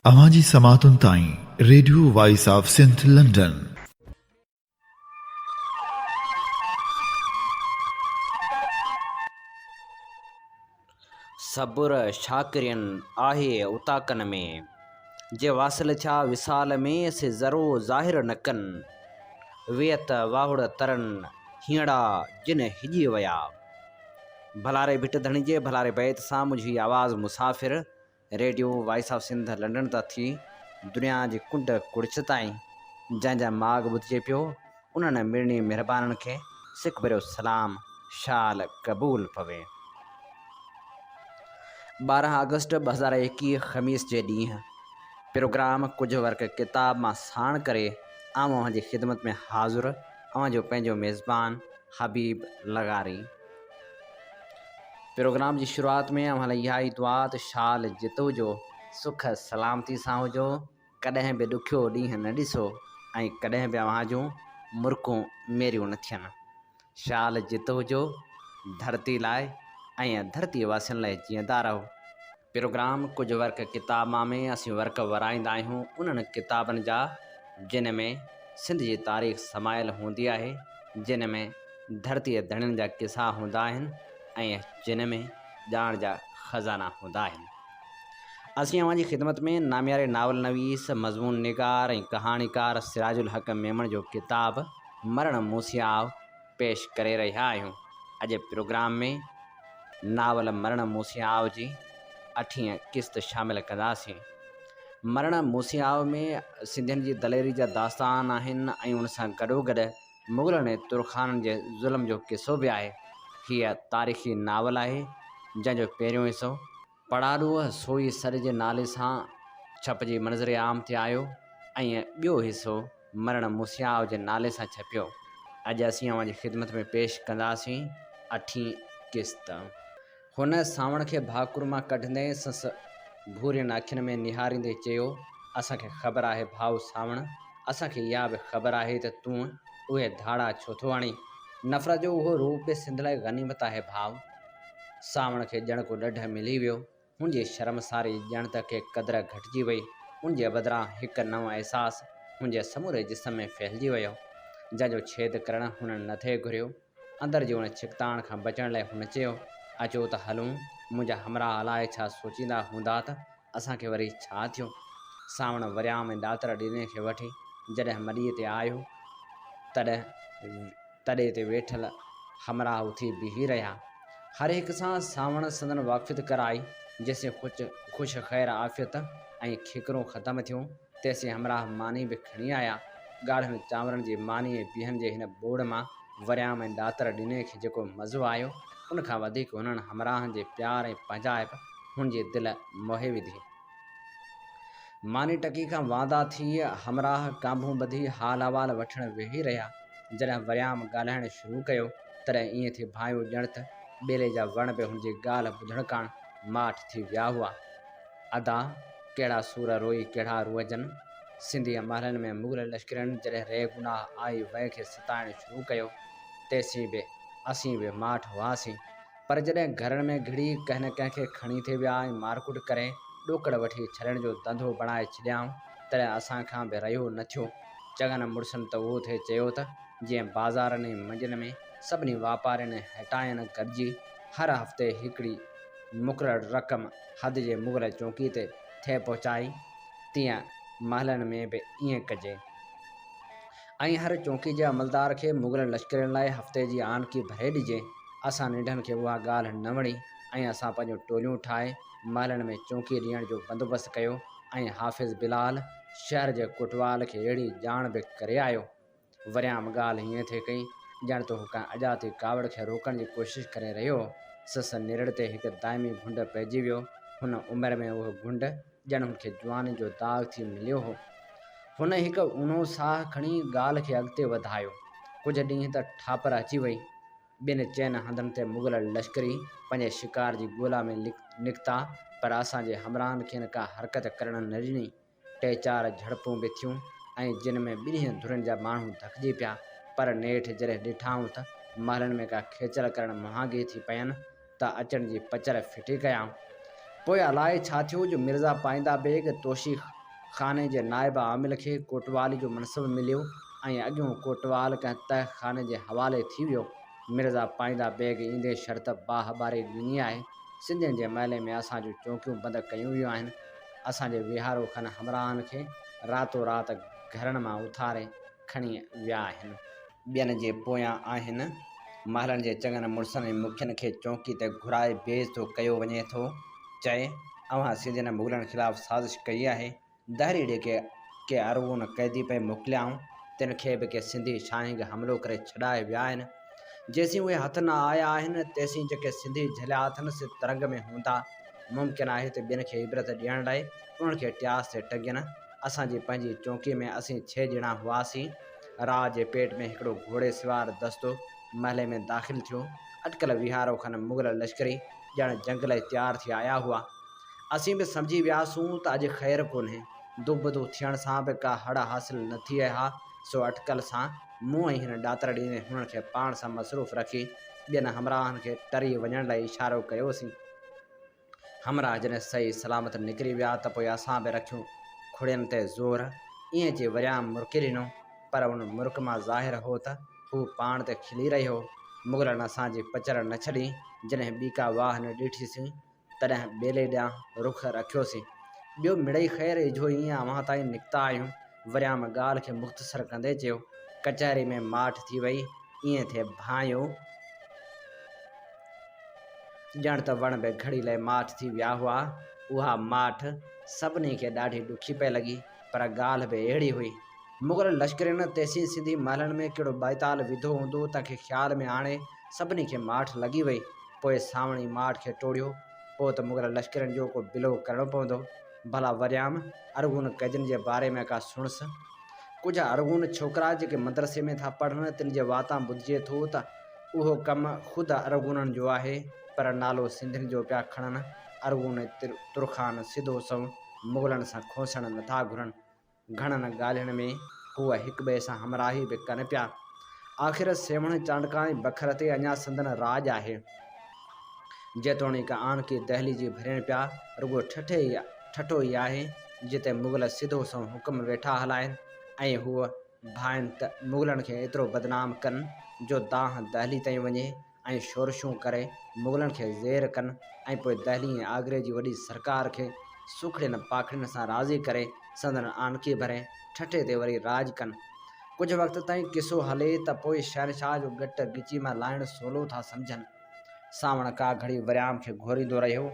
اوهان جي سماعتن تائين radio voice of Sindh London. صبر شاڪرين آهي اوطاقن ۾، جي واصل ٿيا وصال ۾، سي ذرو ظاهر نه ڪن، ويت واهڙ ترن، هينئڙا جن هڄي ويا. ڀلاري ڀٽ ڌڻي جي ڀلاري بيت سان منهنجي هي آواز مسافر radio voice of Sindh London تان ٿي دنيا جي ڪنڊ ڪڙڇ تائين جنهن جا ماڳ ٻڌجي پيو انهن مڙني مھربانن کي سڪ ڀريو سلام شال قبول پوي. 12 آگسٽ 2021 خميس جي ڏينهن پروگرام ڪجهه ورق ڪتاب مان ساڻ ڪري آئون اوهان جي خدمت ۾ حاضر اوهان جو پنهنجو ميزبان حبيب لغاري. پروگرام جي شروعات ۾ اوهان لاء اها ئي دعا ته شال جت هجو، سک سلامتي سان هجو، ڪڏهن به ڏکيو ڏينهن نه ڏسو ۽ ڪڏهن به اوهان جون مرڪون ميريون نه ٿين. شال جت هجو، ڌرتي لاء ۽ ڌرتي واسين لاء جيئندا رهو. پروگرام ڪجهه ورق ڪتاب مان ۾ اسين ورق ورائيندا آهيون انهن ڪتابن جا جن ۾ سنڌ جي تاريخ سمايل هوندي آهي، جن ۾ ڌرتيء ڌڻين جا قصا هوندا آهن ۽ جن ۾ ڄاڻ جا خزانا هوندا آهن. اسين اوهان جي خدمت ۾ نامياري ناول نويس، مضمون نگار ۽ ڪهاڻيڪار سراج الحق ميمڻ جو ڪتاب مرڻ مون سين آء پيش ڪري رهيا آهيون. اڄ پروگرام ۾ ناول مرڻ مون سين آء جي اٺين قسط شامل ڪنداسين. مرڻ مون سين آء ۾ سنڌين جي دليري جا داستان آهن ۽ ان سان گڏوگڏ مغلن ۽ ترخانن جي ظلم جو قصو به آهي. هيء تاريخي ناول آهي، جنهن جو پهريون حصو پڙاڏو سوئي سڏ جي نالي سان ڇپجي منظر عام تي آيو ۽ ٻيو حصو مرڻ موسياء جي نالي سان ڇپيو. اڄ اسين اوهان جي خدمت ۾ پيش ڪنداسين اٺين قسط. هن سانوڻ کي ڀاڪر مان ڪڍندي سس ڀورين اکين ۾ نهاريندي چيو، اسان کي خبر آهي ڀائو سانوڻ، اسان کي اها به خبر آهي ته تون اهي ڌاڙا ڇو ٿو آڻين. نفرت جو اهو روپ به سنڌ لاء غنيمت آهي ڀائو. سانوڻ کي ڄڻ ڪو ڏڍ ملي ويو. هن جي شرمساري ڄڻ ته ڪي قدر گهٽجي وئي. ان جي بدران هڪ نئون احساس هن جي سموري جسم ۾ ڦهلجي ويو، جنهن جو ڇيد ڪرڻ هن نه ٿي گهريو. اندر جي ان ڇڪتاڻ کان بچڻ لاء هن چيو، اچو ته هلون، منهنجا همراهه الائي ڇا سوچيندا هوندا ته اسان کي وري ڇا ٿيو؟ سانوڻ وريام ۽ ڏاتر ڏيني کي وٺي جڏهن مڏيء تي آيو، تڏهن تڏي تي ويٺل همراهه اٿي بيهي رهيا. هر هڪ سان سانوڻ سندن واقفيت ڪرائي، جيسين خوش خير عافيت ۽ کيڪرون ختم ٿيون، تيسين همراهه ماني به کڻي آيا. ڳاڙهن چانورن جي ماني ۽ بيهن جي هن ٻوڙ مان وريام ۽ ڏاتر ڏني کي جيڪو مزو آيو، ان کان وڌيڪ هنن همراهن جي پيار ۽ پنهنجائپ هن جي دل موهي وڌي. ماني ٽڪي کان واندا ٿي همراهه ڪانڀون ٻڌي حال احوال وٺڻ ويهي رهيا. جڏهن وريام ڳالهائڻ شروع ڪيو، تڏهن ائين ٿي ڀانئيو ڄڻ ته ٻيلي جا وڻ به هن جي ڳالهه ٻڌڻ ڪاڻ ماٺ ٿي ويا هئا. ادا! ڪهڙا سور روئي ڪهڙا روئجن. سنڌي محلن ۾ مغل لشڪرين جڏهن ري گناهه آئي وئي کي ستائڻ شروع ڪيو، تيسين به اسين به ماٺ هئاسين. پر جڏهن گهرن ۾ گهڙي ڪنهن نه ڪنهن کي کڻي ٿي ويا ۽ مارڪٽ ڪري ڏوڪڙ وٺي ڇڏڻ جو ڌنڌو بڻائي ڇڏيائون، تڏهن اسان کان به رهيو نه ٿيو. چڱن مڙسن ته اهو ٿي چيو ته جيئن بازارن ۽ منڊين ۾ سڀني واپارين ۽ هٽاين گڏجي هر هفتي هڪڙي مقرر رقم حد جي مغل چونڪي تي ٿي پهچائي، تيئن محلن ۾ به ائين ڪجي ۽ هر چونڪي جي عملدار کي مغل لشڪرين لاء هفتي جي آنڪي ڀري ڏجي. اسان ننڍن کي اها ڳالهه نه وڻي ۽ اسان پنهنجون ٽوليون ٺاهي محلن ۾ چونڪي ڏيڻ جو بندوبست ڪيو ۽ حافظ بلال شهر جي ڪوٽوال کي اهڙي ڄاڻ به ڪري آيو. وريام ڳالهه ائين ٿي ڪئي، ڄڻ ته هو ڪنهن اڄاتي ڪاوڙ کي روڪڻ جي ڪوشش ڪري رهيو هو. سس نرڙ تي هڪ دائمي گهنڊ پئجي ويو. هن عمر ۾ اهو گهنڊ ڄڻ هن کي جواني جو داغ ٿي مليو هو. هن هڪ اونهو ساهه کڻي ڳالهه کي اڳتي وڌايو. ڪجهه ڏينهن ته ٺاپر اچي وئي. ٻن چئن هنڌن تي مغل لشڪري پنهنجي شڪار جي ڳولا ۾ نڪتا، پر اسان جي همراهن کين ڪا حرڪت ڪرڻ نه ڏني. ٽي چار جهڙپون به ٿيون ۽ جن ۾ ٻنهي ڌرين جا ماڻهو ڌڪجي پيا، پر نيٺ جڏهن ڏٺائون ته محلن ۾ ڪا کيچل ڪرڻ مهانگي ٿي پين ته اچڻ جي پچر ڦٽي ڪيائون. پوء الائي ڇا ٿيو جو مرزا پائنده بيگ توشي خاني جي نائب عامل کي ڪوٽوالي جو منصب مليو ۽ اڳيون ڪوٽوال ڪنهن تهه خاني جي حوالي ٿي ويو. مرزا پائنده بيگ ايندي شرط باهه ٻاري ڏني آهي. سنڌين جي محلي ۾ اسان جون چونڪيون بند ڪيون ويون آهن. اسان جي ويهارو کن همراهن کي راتو رات گهرن مان اٿاري کڻي ويا آهن. ٻين جي پويان آهن. محلن جي چڱن مڙسن ۽ مکين کي چونڪي تي گهرائي بي عزتو ڪيو وڃي ٿو. چئي، اوهان سنڌين مغلن خلاف سازش ڪئي آهي. دهري ڏي ڪي ڪي ارغون قيدي پئي موڪليائون، تن کي به ڪي سنڌي شاهينگ حملو ڪري ڇڏائي ويا آهن. جيسين اهي هٿ نه آيا آهن، تيسين جيڪي سنڌي جهليا اٿن سي ترنگ ۾ هوندا. ممڪن آهي ته ٻين کي عبرت ڏيڻ لاء انهن کي ٽياس تي ٽنگين. اسان جي پنهنجي چونڪي ۾ اسين ڇهه ڄڻا هئاسين. راء جي پيٽ ۾ هڪڙو گهوڙي سوار دستو محلي ۾ داخل ٿيو. اٽڪل ويهارو کن مغل لشڪري ڄڻ جنگ لاء تيار ٿي آيا هئا. اسين به سمجهي وياسون ته اڄ خير ڪونهي. دوبدو ٿيڻ سان به ڪا هڙ حاصل نه ٿئي ها، سو اٽڪل سان مون ۽ هن ڏاتر ڏيندي هنن کي پاڻ سان مصروف رکي ٻين همراهن کي ٽري وڃڻ لاء اشارو ڪيوسين. همراهه جڏهن صحيح سلامت نڪري ويا ته پوء اسان به رکيون کڙين تي زور. ائين چئي وريام مرڪي ڏنو، پر ان مرڪ مان ظاهر هو ته هو پاڻ تي کلي رهيو هو. مغلن اسان جي پچر نه ڇڏي. جڏهن ٻي ڪا واهه نه ڏٺيسين، تڏهن ٻيلي ڏانهن رخ رکيوسين. ٻيو مڙئي خير اجهو ائين اوهان تائين نڪتا آهيون. وريام ڳالهه کي مختصر ڪندي چيو. ڪچهري ۾ ماٺ ٿي وئي. ائين ٿي ڀانئيو. ڄڻ ته وڻ به گهڙي لئه ماٺ ٿي ويا هئا. اها ماٺ سڀني کي ڏاڍي ڏکي پئي لڳي، پر ڳالهه به اهڙي هئي. مغل لشڪرين تيسين سنڌي محلن ۾ ڪهڙو ٻائيتال وڌو هوندو، تنهن کي خيال ۾ آڻي سڀني کي ماٺ لڳي وئي. پوء سانوڻ ئي ماٺ کي ٽوڙيو. پوء ته مغل لشڪرين جو ڪو بلو ڪرڻو پوندو. ڀلا وريام، ارغون قيدين جي باري ۾ ڪا سڻس. ڪجهه ارغون ڇوڪرا جيڪي مدرسي ۾ ٿا پڙهن، تن جي واتان ٻڌجي ٿو ته اهو ڪم خود ارغونن جو آهي، پر نالو سنڌين جو پيا کڻن. ارغون ۽ ترخان سڌو سنئون مغلن سان کونسڻ نٿا گهرن. گهڻن ڳالهين ۾ هو هڪٻئي سان همراهي به ڪن پيا. آخر سيوهڻ، چانڊڪا ۽ بکر تي اڃا سندن راڄ آهي. جيتوڻيڪ آنڪي دهلي جي ڀرين پيا، رڳو ٺٽي ئي ٺٽو ئي آهي، جتي مغل سڌو سنئون حڪم ويٺا هلائين ۽ هو ڀائين ته مغلن کي ايترو بدنام ڪن جو دانهن دهلي تائين وڃي ۽ شورشون ڪري مغلن کي زير ڪن ۽ پوء دهلي ۽ آگري جي وڏي سرڪار کي سوکڙين پاکڙين سان راضي ڪري سندن آنڪي ڀري ٺٽي تي وري راڄ ڪن. ڪجهه وقت تائين قصو هلي ته پوء شهنشاهه جو ڳٽ ڳچي مان لاهڻ سولو ٿا سمجهن. سانوڻ ڪا گهڙي وريام کي گهوريندو رهيو.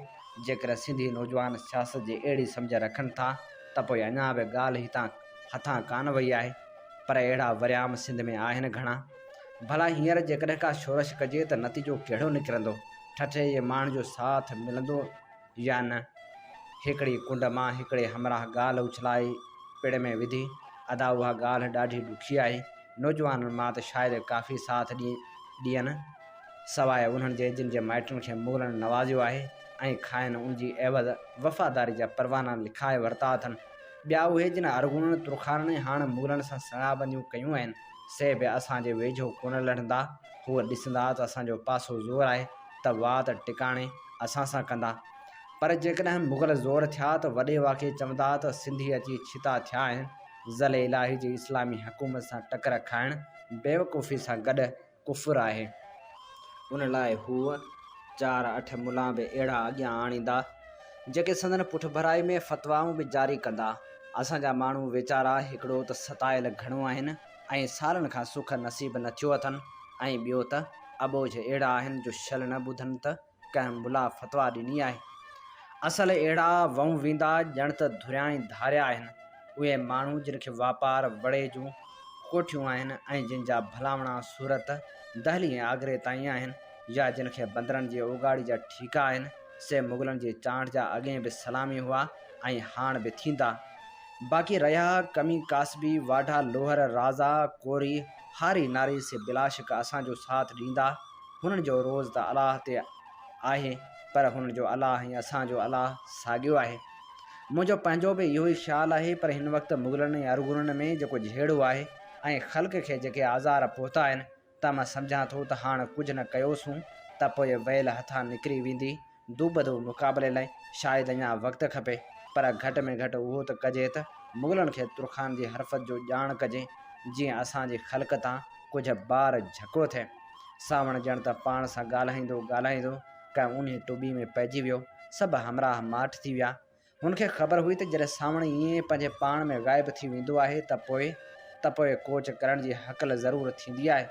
جيڪڏهن سنڌي نوجوان سياست جي اهڙي سمجهه رکن ٿا ته پوء اڃا به ڳالهه هتان هٿان ڪانه وئي آهي. پر اهڙا وريام سنڌ ۾ آهن گهڻا. ڀلا هينئر جيڪڏهن ڪا شورش ڪجي ته نتيجو ڪهڙو نڪرندو؟ ٺٽي جي ماڻهن جو ساٿ ملندو يا نه؟ هڪڙي ڪنڊ مان هڪڙي همراهه ڳالهه اڇلائي پڙ ۾ وڌي، ادا اها ڳالهه ڏاڍي ڏکي آهي. نوجوانن مان ته شايد ڪافي ساٿ ڏين، سواء انهن جي جن جي مائٽن کي مغلن نوازيو آهي ۽ کانئن ان جي عيوض وفاداري جا پروانا لکائي ورتا اٿن. ٻيا اهي جن ارغونن، ترخانن ۽ هاڻ مغلن سان سڱابنديون ڪيون آهن، سي به اسان جي ويجهو ڪونه لڙندا. هو ڏسندا ته اسان جو پاسو زور آهي ته وات ٽڪاڻي اسان سان ڪندا. پر جيڪڏهن مغل زور ٿيا ته وڏي واڪي چوندا ته سنڌي اچي ڇتا ٿيا آهن. ظل الاهي جي اسلامي حڪومت سان ٽڪر کائڻ بيوقوفي سان گڏ ڪفر آهي. ان لاء هو چار اٺ ملان به اهڙا اڳيان آڻيندا، جيڪي سندن پٺڀرائي ۾ فتوائون به جاري ڪندا. اسان جا ماڻهو ويچارا هڪڙو ته ستايل گهڻو آهن ۽ سالن کان سک نصيب نه ٿيو اٿن ۽ ٻيو ته اٻوجهه اهڙا آهن جو شل نه ٻڌن ته ڪنهن ملا فتويٰ ڏني آهي. اصل اهڙا وئون ويندا ڄڻ ته ڌريان ئي ڌاريا آهن. اهي ماڻهو جن کي واپار وڙي جون ڪوٺيون آهن ۽ جن جا ڀلاوڻا سورت، دهلي ۽ آگري تائين آهن يا جن کي بندرن جي اوڳاڙي جا ٺيڪا آهن، سي مغلن جي چانٺ جا اڳئين به سلامي هئا ۽ هاڻ به ٿيندا. باقي رهيا ڪمي ڪاسبي، واڍا لوهر، رازا، ڪوري، هاري ناري سي بلاشڪ اسان جو ساٿ ڏيندا. هنن جو روز ته الله تي آهي پر هنن جو الله ۽ اسان جو الله ساڳيو آهي. منهنجو پنهنجو به اهو ئي خيال آهي پر هن وقت مغلن ۽ ارغونن ۾ جيڪو جهيڙو آهي ۽ خلق کي جيڪي آزار پهتا آهن تنهن مان سمجهان ٿو ته هاڻ ڪجهه نه ڪيوسون ته پوء ويل هٿان نڪري ويندي. دوبدو مقابلي لاء شايد اڃا وقت کپي، پر گهٽ ۾ گهٽ اهو ته ڪجي ته مغلن کي ترخان جي حرفت جو ڄاڻ ڪجي، جيئن اسان جي خلق تان ڪجهه بار جهڪو ٿئي. سانوڻ ڄڻ ته پاڻ سان ڳالهائيندو ڳالهائيندو ڪنهن اونهي ٽٻي ۾ پئجي ويو. سڀ همراهه ماٺ ٿي ويا. هن کي خبر هئي ته جڏهن سانوڻ ائين پنهنجي پاڻ ۾ غائب ٿي ويندو آهي ته پوء ته پوء ڪوچ ڪرڻ جي هڪل ضرور ٿيندي آهي.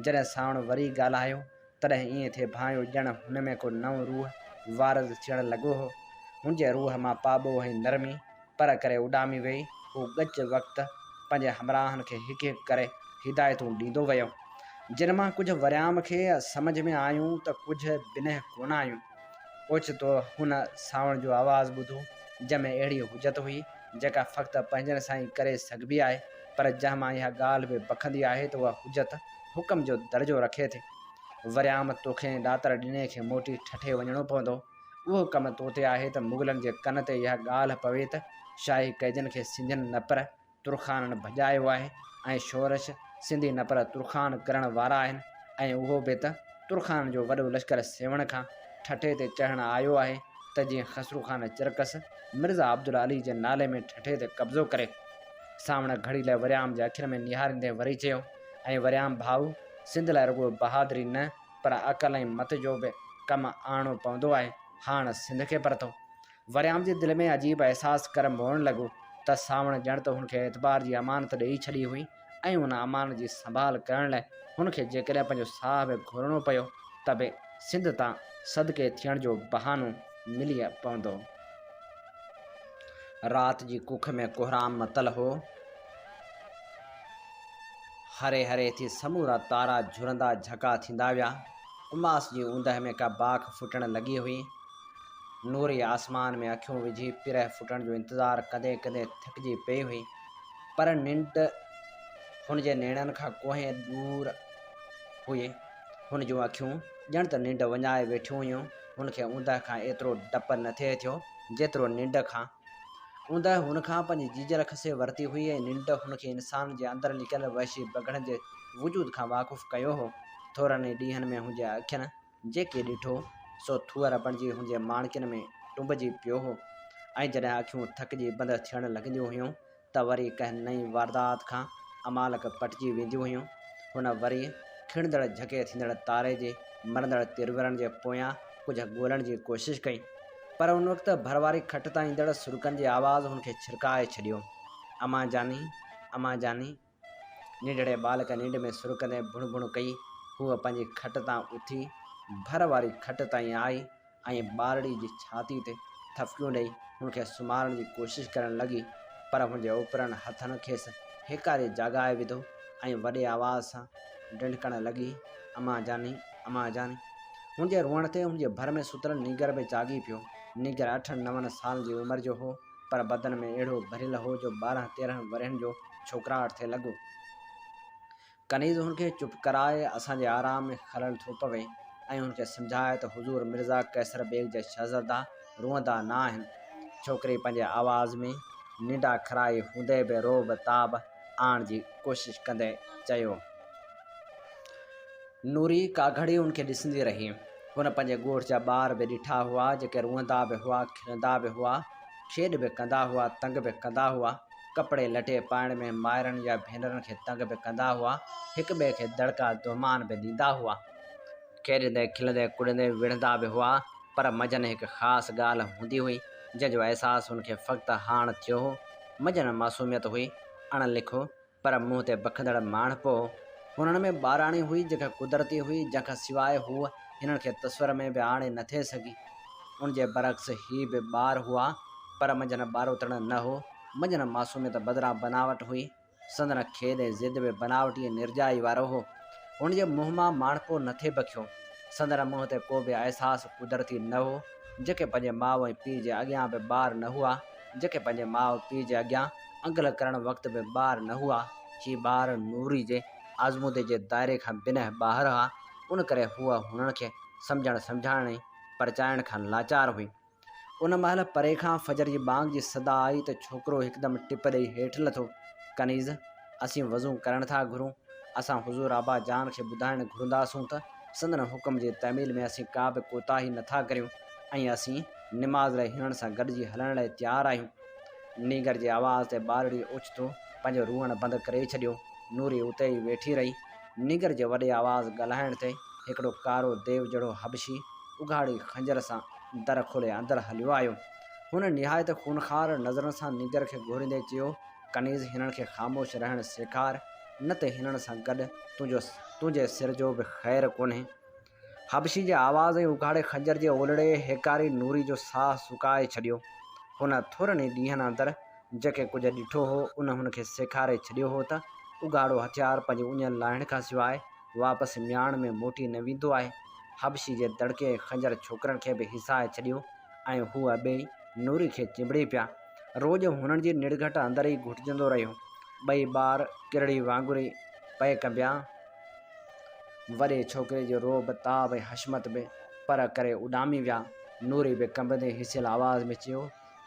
جڏهن سانوڻ وري ڳالهايو تڏهن ائين ٿي ڀانئيو ڄڻ هن ۾ ڪو نئون روح وارد ٿيڻ لڳو هو. هن جي روح مان پاٻوهه ۽ نرمي پر ڪري اڏامي ويئي. هو ڳچ وقت پنهنجي همراهن کي هڪ هڪ ڪري هدايتون ڏيندو ويو. جن مان ڪجهه وريام کي سمجهه ۾ آيون ته ڪجهه بنهه ڪونه آيون. اوچتو هن سانوڻ جو آواز ٻڌو، جنهن ۾ اهڙي حجت هئي، جيڪا فقط پنهنجن سان ئي ڪري سگهبي آهي، پر جنهن مان اها ڳالهه به بکندي آهي ته اها حجت حڪم جو درجو رکي ٿي. وريام، توکي ۽ ڏاتر ڏني کي موٽي ٺٽي وڃڻو پوندو. اهو ڪم تو تي آهي ته مغلن جي ڪن تي اها ڳالهه پوي ته شاهي قيدين کي سنڌين نه پر ترخانن ڀڄايو آهي ۽ شورش سنڌي نه پر ترخان ڪرڻ وارا آهن ۽ اهو به ته ترخانن جو وڏو لشڪر سيوهڻ کان ٺٽي تي چڙهڻ آيو آهي ته جيئن خسرو خان چرڪس مرزا عبدالعلي جي نالي ۾ ٺٽي تي قبضو ڪري. سانوڻ گهڙي لاء وريام جي اکين ۾ نهاريندي وري چيو، ۽ وريام ڀائو، سنڌ لاء رڳو بهادري نه پر عقل ۽ مت جو به ڪم آڻڻو پوندو آهي، هاڻ سنڌ کي پرتو. وريام جي دل ۾ عجيب احساس ڪر موڙڻ لڳو ته سانوڻ ڄڻ ته هن کي اعتبار جي امانت ڏيئي ڇڏي هئي ۽ ان امانت جي سنڀال ڪرڻ لاء هن کي جيڪڏهن پنهنجو ساهه به گهورڻو پيو ته به سنڌ تان صدقي ٿيڻ جو بهانو ملي پوندو. رات جي ڪک ۾ ڪهرام متل هو. هري هري ٿي سمورا تارا جهرندا جهڪا ٿيندا ويا. اماس جي اوندهه ۾ ڪا باک ڦٽڻ لڳي هئي. نوري آسمان ۾ اکيون وجهي پرهه ڦٽڻ جو انتظار ڪندي ڪندي ٿڪجي پيئي هئي، پر ننڊ هن جي نيڻن کان ڪوهين ڏور هئي. هن جون اکيون ڄڻ ته ننڊ وڃائي ويٺيون هيون. هن کي اوندهه کان ايترو ڊپ نه ٿئي ٿيو، جيترو ننڊ کان. اوندهه هن کان پنهنجي جيجل کسي ورتي هئي ۽ ننڊ هن کي انسان جي اندر لڪيل وحشي بگهڙن جي وجود کان واقف ڪيو هو. ٿورن ئي ڏينهن ۾ هن جي اکين جيڪي ڏٺو، سو ٿوهر بڻجي هن جي ماڻڪين ۾ ٽنبجي پيو هو ۽ جڏهن اکيون ٿڪجي بند ٿيڻ لڳنديون هيون ته وري ڪنهن نئين واردات کان امالڪ پٽجي وينديون هيون. هن وري کڻندڙ جهڪي ٿيندڙ تاري جي مرندڙ ترورن جي پويان ڪجهه ڳولڻ جي ڪوشش ڪئي، پر ان وقت ڀر واري کٽ تان ايندڙ سڏڪن جي آواز هن کي ڇرڪائي ڇڏيو. امان جاني! امان جاني! ننڍڙي ٻالڪ ننڊ ۾ سرڪندي ڀڻ ڀڻ ڪئي. هوء پنهنجي کٽ تان اٿي ڀر واري کٽ تائين آئي ۽ ٻارڙي جي ڇاتي تي ٿڦڪيون ڏئي هن کي سمهارڻ جي ڪوشش ڪرڻ لڳي، پر هن جي اوپرن هٿن کيس هيڪاري جاڳائي وڌو ۽ وڏي آواز سان ڊنڍڪڻ لڳي، امان جاني، امان جاني. هن جي روئڻ تي هن جي ڀر ۾ ستل نينگر به جاڳي پيو. نينگر اٺن نون سالن جي عمر جو هو. پر بدن ۾ اهڙو ڀريل هو جو 12 13 ورهين جو ڇوڪراٽ ٿي لڳو. ڪنيز هن کي چپ ڪرائي اسان جي آرام ۾ خلل ٿو پوي ۽ هن کي سمجهائي ته حضور مرزا قيصر بيگ جا شهزادا روئندا نه آهن. ڇوڪري پنهنجي آواز ۾ ننڊا کرائي هوندي به رعب تاب آڻڻ جي ڪوشش ڪندي چيو. نوري ڪا گهڙي هن کي ڏسندي رهي. هن پنهنجي ڳوٺ جا ٻار به ڏٺا هئا، جيڪي روئندا به هئا، کلندا به هئا، کيڏ به ڪندا هئا، تنگ به ڪندا هئا، ڪپڙي لٽي پائڻ ۾ مائرن يا ڀينرن کي تنگ به ڪندا هئا، هڪ ٻئي کي دڙڪا دهمان به ڏيندا هئا. کيڏندي، کلندي، ڪڏندي، وڙهندا به هئا، پر منجهن هڪ خاص ڳالهه هوندي هئي، جنهن جو احساس هن کي فقط هاڻ ٿيو هو. منجهن معصوميت هئي، اڻ لکو پر منهن تي بکندڙ ماڻهپو هنن ۾ ٻاراڻي هئي، جيڪا قدرتي هئي، جنهن کان سواء هوء هنن کي تصور ۾ به آڻي نه ٿي سگهي. ان جي برعڪس هي به ٻار هئا، پر منجهن ٻاروتڻ نه هو. منجهن معصوميت بدران بناوٽ هئي. سندن کيڏ ۽ ضد به بناوٽي ۽ نرڄائي وارو هو. هن جي منهن مان ماڻهپو نه ٿي بکيو. سندن منهن تي ڪو به احساس قدرتي نه هو. جيڪي پنهنجي ماء ۽ پيء جي اڳيان به ٻار نه هئا، جيڪي پنهنجي ماء پيء جي اڳيان انگل ڪرڻ وقت به ٻار نه هئا، هي ٻار نوري جي آزمودي جي دائري کان بنهه ٻاهر هئا، ان ڪري هوء هنن کي سمجهڻ سمجهائڻ ۽ پرچائڻ کان لاچار هئي. ان مهل پري کان فجر جي ٻانگ جي صدا آئي ته ڇوڪرو هڪدم ٽپ ڏئي هيٺ لٿو. ڪنيز، اسين وضو ڪرڻ ٿا گهرون. اسان حضور آبا جان کي ٻڌائڻ گهرنداسون ته سندن حڪم جي تعميل ۾ اسين ڪا به ڪوتاهي نه ٿا ڪريون. ۽ اسين نماز لاء هنن سان گڏجي هلڻ لاء تيار آهيون. نينگر جي آواز تي ٻارڙي اوچتو پنهنجو روئڻ بند ڪري ڇڏيو. نوري اتي ئي ويٺي رهي. نينگر جي وڏي آواز ڳالهائڻ تي هڪڙو ڪارو ديو جهڙو حبشي اگهاڙي خنجر سان در کولي اندر هليو آيو. هن نهايت خونخوار نظرن سان نينگر کي گهوريندي چيو، ڪنيز هنن کي خاموش رهڻ سيکار، نه ته هنن سان گڏ تنهنجو تنهنجي سر جو به خير ڪونهي. حبشي جي آواز ۽ اگهاڙي خنجر جي اولڙي هيڪاري نوري جو ساهه سڪائي ڇڏيو. هن ٿورن ئي ڏينهن اندر جيڪي ڪجهه ڏٺو هو، ان هن کي سيکاري ڇڏيو هو ته اگهاڙو هٿيار پنهنجي اڃ لاهڻ کان سواء واپس مياڻ ۾ موٽي نه ويندو آهي. حبشي جي دڙڪي ۽ خنجر ڇوڪرن کي به هيسائي ڇڏيو ۽ هو ٻئي نوري کي چنبڙي پيا. روڄ هنن جي نڙگهٽ اندر ئي گهٽجندو رهيو. ٻئي ٻار ڪرڙي وانگر ئي پئي ڪنبيا. وڏي ڇوڪري جو رعب، تاب ۽ حشمت به پر ڪري اڏامي ويا. نوري به ڪنبندي هيسيل آواز ۾ چيو،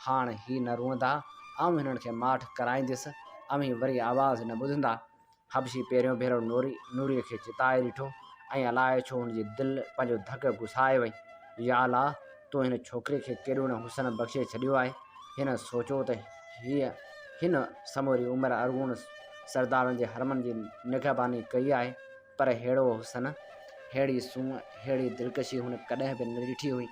هاڻ هي نه روئندا، آئون هنن کي ماٺ ڪرائينديس، اوهين وري آواز نه ٻڌندا. حبشي پهريون ڀيرو نوري نوريء کي چتائي ڏٺو ۽ الائي ڇو هن جي دل پنهنجو ڌڪ گسائي وئي. يا الله! تو هن ڇوڪري کي ڪيڏو نه حسن بخشي ڇڏيو آهي. هن سوچيو ته هيء هن سموري عمر ارغون سردارن جي حرمن جي نگهباني ڪئي آهي، پر ههڙو حسن، ههڙي سونهن، ههڙي دلڪشي هن ڪڏهن به نه ڏٺي هئي.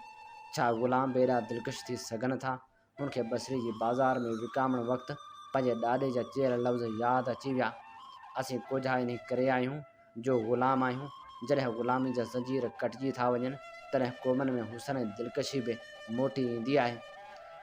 ڇا غلام به ايڏا دلڪش ٿي سگهن ٿا؟ هن کي بصري جي بازار ۾ وڪامڻ وقت پنهنجي ڏاڏي جا چيل لفظ ياد اچي ويا، اسين ڪوجها انهي ڪري آهيون، جو غلام آهيون، جڏهن غلامي جا زنجير ڪٽجي ٿا وڃن، تڏهن قومن ۾ حسن ۽ دلڪشي به موٽي ايندي آهي.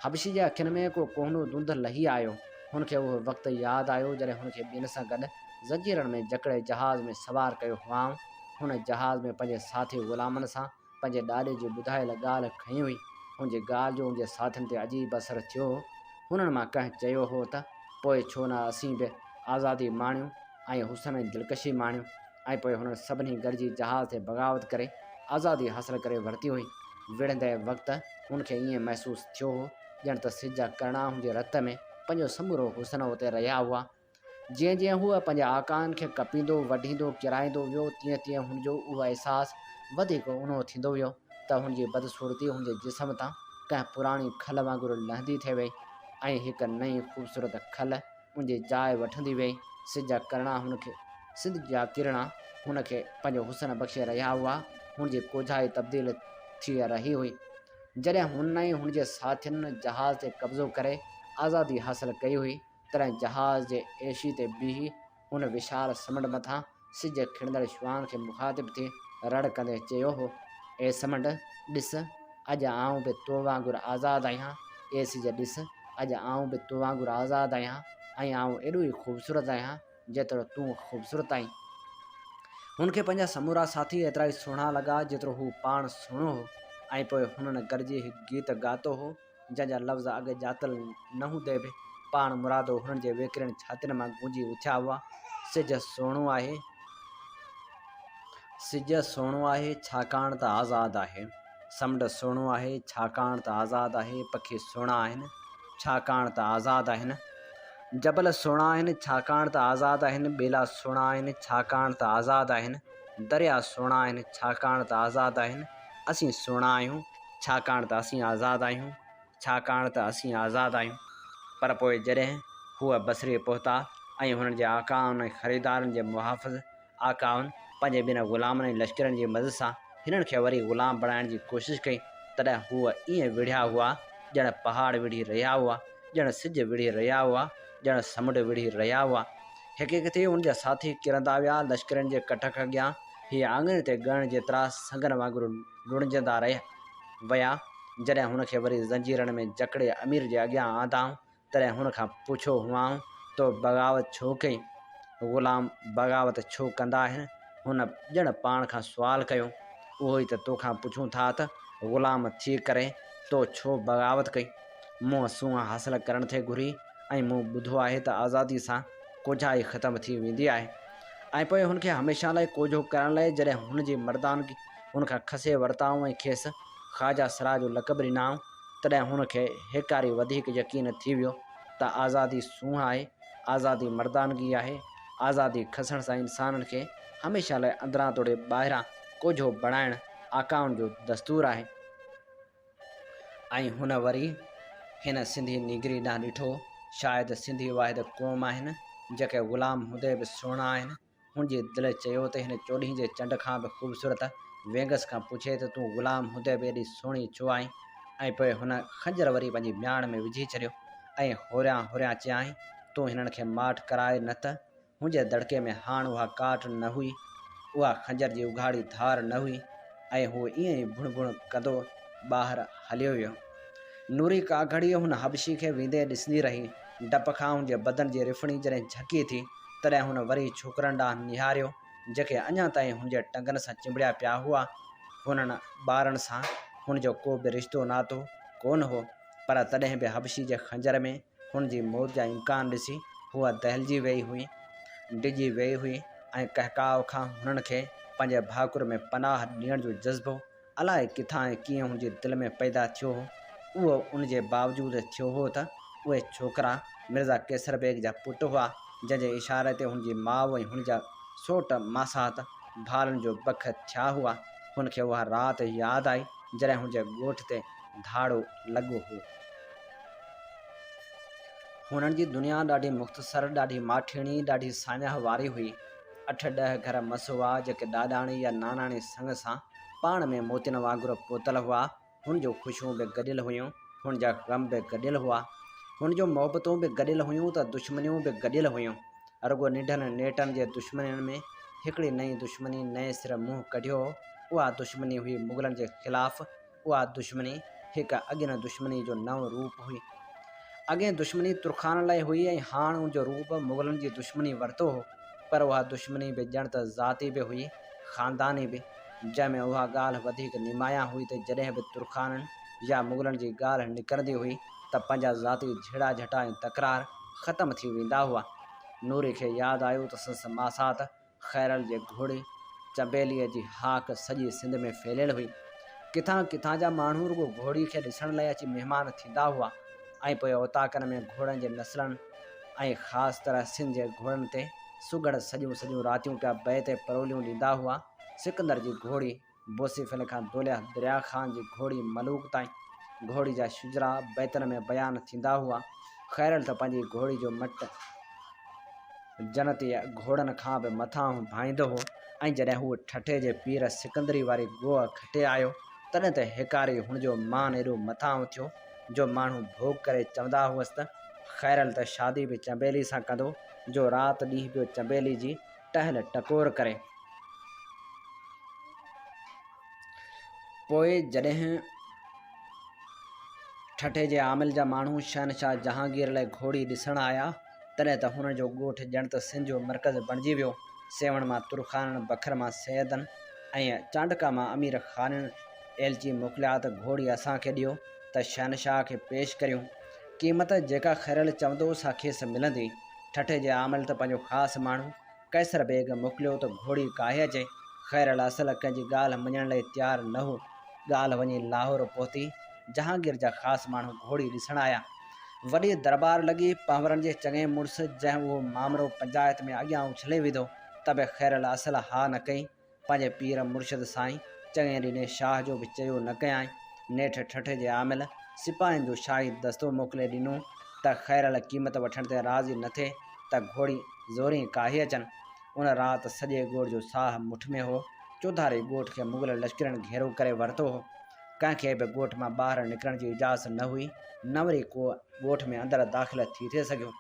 حبشي جي اکين ۾ ڪو ڪوهنو ڌنڌ لهي آيو. هن کي اهو وقت ياد آيو، جڏهن هن کي ٻين سان گڏ زنجيرن ۾ جڪڙي جهاز ۾ سوار ڪيو هئائون. هن جهاز ۾ پنهنجي ساٿي غلامن سان پنهنجي ڏاڏي جي ٻڌايل ڳالهه کنئي هئي. هن جي ڳالهه جو هن جي ساٿين تي عجيب اثر ٿيو هو. هنن مان ڪنهن چيو هو ته پوء ڇو نه اسين به آزادي ماڻيون ۽ حسن ۽ دلڪشي ماڻيون ۽ پوء هنن سڀني گڏجي جهاز تي بغاوت ڪري آزادي حاصل ڪري ورتي هئي. وڙهندي وقت هن کي ائين محسوس ٿيو هو ڄڻ ته سج جا ڪرڻا هن جي رت ۾ پنهنجو سمورو حسن اوتي رهيا هئا. جيئن جيئن هو پنهنجي آقائن کي ڪپيندو، وڍيندو، ڪيرائيندو ويو، تيئن تيئن هن جو اهو احساس وڌيڪ اونهو ٿيندو ويو ته هن جي بدصورتي هن جي جسم تان ڪنهن پراڻي کل وانگر لهندي ٿي وئي ۽ هڪ نئين خوبصورت کل ان جي جاء وٺندي ويئي. سج جا ڪرڻا هن کي سج جا ڪرڻا هن کي پنهنجو حسن بخشي رهيا هئا. هن جي ڪوجهائي تبديل ٿي رهي هئي. جڏهن هن ۽ هن جي ساٿين جهاز تي قبضو ڪري آزادي حاصل ڪئي هئي، تڏهن جهاز جي ايشي تي بيهي هن وشال سمنڊ مٿان سج کڻندڙ شعاعن کي مخاطب ٿي رڙ ڪندي چيو هو، اي سمنڊ! ڏس، اڄ آئون به تو وانگر آزاد آهيان. اي سج! ڏس، اڄ آئون به تو وانگر آزاد آهيان ۽ آئون ايڏو ئي خوبصورت آهيان، جيترو تون خوبصورت آهين. هن کي پنهنجا سمورا ساٿي ايترا ئي سهڻا لڳا، جيترو هو پاڻ سهڻو هو ۽ پوء هنن گڏجي هڪ گيت ڳاتو هو. جنهن جا لفظ اڳ ڄاتل نه هوندي به پاڻ مرادو هنن جي ويڪرين ڇاتين مان گونجي اٿيا هئا، سج سهڻو آهي، سج سهڻو آهي، ڇاڪاڻ ته آزاد آهي، سمنڊ سهڻو آهي، ڇاڪاڻ ته آزاد آهي، پکي سهڻا آهن، ڇاڪاڻ ته آزاد آهن، جبل سهڻا آهن، ڇاڪاڻ ته آزاد آهن، ٻيلا سهڻا آهن، ڇاڪاڻ ته آزاد آهن، دريا سهڻا آهن، ڇاڪاڻ ته آزاد آهن، اسين سهڻا آهيون، ڇاڪاڻ ته اسين آزاد آهيون، ڇاڪاڻ ته اسين آزاد آهيون. پر پوء جڏهن هو بصري پهتا ۽ هنن جي آقائن ۽ خريدارن جي محافظ آقائن پنهنجي ٻين غلامن ۽ لشڪرن جي مدد سان هنن کي وري غلام بڻائڻ جي ڪوشش ڪئي، تڏهن هو ائين وڙهيا هئا، ڄڻ پهاڙ وڙهي رهيا هئا، ڄڻ سج وڙهي رهيا هئا، ڄڻ سمنڊ وڙهي رهيا هئا. هڪ هڪ ٿي هن جا ساٿي ڪرندا ويا، لشڪرين جي ڪٽڪ اڳيان هي آڱرين تي ڳڻڻ جيترا سنگن وانگر لڙنجندا رهيا ويا. جڏهن هن کي وري زنجيرن ۾ جڪڙي امير جي اڳيان آندائون، تڏهن هن کان پڇيو هئائون، تو بغاوت ڇو ڪئي؟ غلام بغاوت ڇو ڪندا آهن؟ هن ڄڻ پاڻ کان سوال ڪيو. اهو ئي ته توکان پڇون ٿا ته غلام ٿي ڪري تو ڇو بغاوت ڪئي؟ مون سونهن حاصل ڪرڻ ٿي گهري ۽ مون ٻڌو آهي ته آزادي سان ڪوجهائي ختم ٿي ويندي آهي. ۽ پوء هن کي هميشه لاء ڪوجهو ڪرڻ لاء جڏهن هن جي مردانگي هن کان کسي ورتائون ۽ کيس خواجه سرا جو لقب ڏنائون، تڏهن هن کي هيڪاري وڌيڪ يقين ٿي ويو ته آزادي سونهن آهي، آزادي مردانگي آهي، آزادي کسڻ سان انسانن کي هميشه لاء اندران توڙي ٻاهران ڪوجهو بڻائڻ آقائن جو دستور آهي. ۽ هن وري هن سنڌي نينگري ڏانهن ڏٺو. شايد سنڌي واحد قوم آهن، جيڪي غلام هوندي به سهڻا آهن. هن جي دل چيو ته هن چوڏهين جي چنڊ کان به خوبصورت وينگس کان پڇي ته تون غلام هوندي به ايڏي سهڻي ڇو آهين؟ ۽ پوء هن خنجر وري پنهنجي مياڻ ۾ وجهي ڇڏيو ۽ هوريان هوريان چيائين، تون هنن کي ماٺ ڪراء نه ته هن جي دڙڪي ۾ هاڻ اها ڪاٺ نه هئي، اها خنجر جي اگهاڙي ڌار نه هئي ۽ هو ائين ئي ڀڻ ڀڻ ڪندو ٻاهر هليو ويو. نوري ڪا گهڙي هن حبشي کي ويندي ڏسندي رهي. ڊپ کان هن جي بدن جي رڦڻي جڏهن جهڪي ٿي، تڏهن هن وري ڇوڪرن ڏانهن نهاريو، جيڪي اڃا تائين هن جي ٽنگن سان چنبڙيا پيا هئا. هنن ٻارن سان هن جو ڪو به رشتو ناتو ڪونه هو، پر تڏهن به حبشي جي خنجر ۾ هن جي موت جا امڪان ڏسي هوء دهلجي ويئي هئي، ڊڄي ويئي هئي ۽ ڪهڪاء کان هنن کي پنهنجي ڀاڪر ۾ پناهه ڏيڻ جو جذبو الائي ڪٿان ۽ ڪيئن هن جي دل ۾ پيدا ٿيو هو. اهو ان جي باوجود ٿيو هو ته اهي ڇوڪرا مرزا قيصر بيگ جا پٽ هئا، جنهن جي اشاري تي هن جي ماء ۽ هن جا سوٽ ماسات ڀالن جو بک ٿيا هئا. هن کي اها رات ياد آئي، جڏهن هن جي ڳوٺ تي ڌاڙو لڳو هو. هنن جي دنيا ڏاڍي مختصر، ڏاڍي ماٺيڻي، ڏاڍي ساڃاهه واري هئي. اٺ ڏهه گهر مس هئا، جيڪي ڏاڏاڻي يا ناناڻي سڱ سان پاڻ ۾ موتين وانگر پوتل هئا. هن جون خوشيون به گڏيل هيون، هن جا غم به گڏيل هئا. هن جون محبتون به گڏيل هيون ته دشمنيون به گڏيل هيون. رڳو ننڍن نيٽن جي دشمنين ۾ هڪڙي نئين دشمني نئين سر منهن ڪڍيو هو. اها دشمني هئي مغلن جي خلاف اها دشمني هڪ اڳين دشمني جو نئون روپ هئي. اڳين دشمني ترخان لاء هئي ۽ هاڻ ان جو روپ مغلن جي دشمني ورتو هو، پر اها دشمني به ڄڻ ته ذاتي به هئي، خانداني به، جنهن ۾ اها ڳالهه وڌيڪ نمايان هئي ته جڏهن به ترخانن يا مغلن جي ڳالهه نڪرندي هئي ته پنهنجا ذاتي جهيڙا جهٽا ۽ تڪرار ختم ٿي ويندا هئا. نوري کي ياد آيو ته سندس ماسات خيرل جي گهوڙي چنبيليء جي هاڪ سڄي سنڌ ۾ ڦهليل هئي. ڪٿان ڪٿان جا ماڻهو رڳو گهوڙي کي ڏسڻ لاء اچي مهمان ٿيندا هئا ۽ پوء اوطاقن ۾ گهوڙن جي نسلن ۽ خاص طرح سنڌ جي گهوڙن تي سگهڙ سڄيون سڄيون راتيون پيا بيت ۽ پروليون ڏيندا هئا. سڪندر جي گهوڙي بوسيفل کان دولهه دريا خان جي گهوڙي ملوڪ تائين گهوڙي جا شجرا بيتن ۾ بيان ٿيندا هئا. خيرل ته پنهنجي گهوڙي جو مٽ جنتي گهوڙن کان به مٿانهون ڀائيندو هو ۽ جڏهن هو ٺٽي جي پير سڪندري واري گوء کٽي آيو، تڏهن ته هيڪاري هن جو مان ايڏو مٿانهون ٿيو، جو ماڻهو ڀوڳ ڪري چوندا هئس ته، خيرل ته شادي به چنبيلي سان ڪندو، جو رات ڏينهن پيو چنبيلي جي ٽهل ٽڪور ڪري. پوء جڏهن ٺٽي جي عامل جا ماڻهو شهنشاهه جهانگير لاء گهوڙي ڏسڻ آيا، تڏهن ته هن جو ڳوٺ ڄڻ ته سنڌ جو مرڪز بڻجي ويو. سيوهڻ مان ترخانن، بکر مان سيدن ۽ چانڊڪا مان امير خانن ايلچي موڪليا ته گهوڙي اسان کي ڏيو ته شهنشاهه کي پيش ڪريون. قيمت جيڪا خيرل چوندو سا کيس ملندي. ٺٽي جي عامل ته پنهنجو خاص ماڻهو قيصر بيگ موڪليو ته گهوڙي ڪاهي اچي. خيرل اصل ڪنهن جي ڳالهه مڃڻ لئي تيار نه هو. ڳالهه وڃي لاهور پهتي. جهانگير جا خاص ماڻهو گهوڙي ڏسڻ آيا. وڏي درٻار لڳي. پنهورن جي چڱي مڙس جنهن اهو مامرو پنچائت ۾ اڳيان اڇلي وڌو ته به خيرل اصل ها نه ڪئي. پنهنجي پير مرشد سائين چڱي ڏني شاهه جو به چيو نه ڪيائين. نيٺ ٺٽي جي عامل سپاهين جو شاهي دستو موڪلي ڏنو ته خيرل قيمت وٺڻ تي راضي نه ٿئي ته گهوڙي زورين ڪاهي اچن. ان رات سڄي ڳوٺ جو ساهه مٺ ۾ هو. چوڌاري ڳوٺ کي مغل لشڪرين گهيرو ڪري ورتو هو. ڪنهن کي به ڳوٺ مان ٻاهر نڪرڻ جي اجازت نه هئي، نه وري ڪو ڳوٺ ۾ اندر داخل ٿي ٿي سگهيو.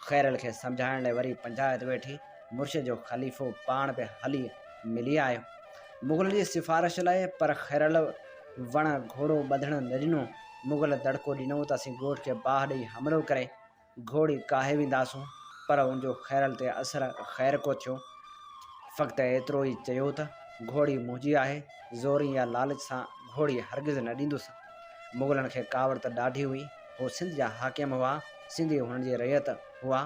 خيرل کي سمجهائڻ لاء وري پنچائت ويٺي. مرشد جو خليفو پاڻ به هلي ملي آيو. مغل جي سفارش لاء، پر خيرل وڻ گهوڙو ٻڌڻ نه ڏنو. مغل دڙڪو ڏنو ته اسين ڳوٺ کي باهه ڏئي حملو ڪري گهوڙي ڪاهي وينداسون، پر ان جو خيرل تي اثر خير ڪو ٿيو. فقط ايترو ئي چيو ته گهوڙي منهنجي آهي، زوري يا لالچ سان گهوڙي هرگز نه ڏيندس. مغلن کي ڪاوڙ ته ڏاڍي هئي. هو سنڌ جا حاڪم هئا، سنڌي هنن جي رعيت هئا.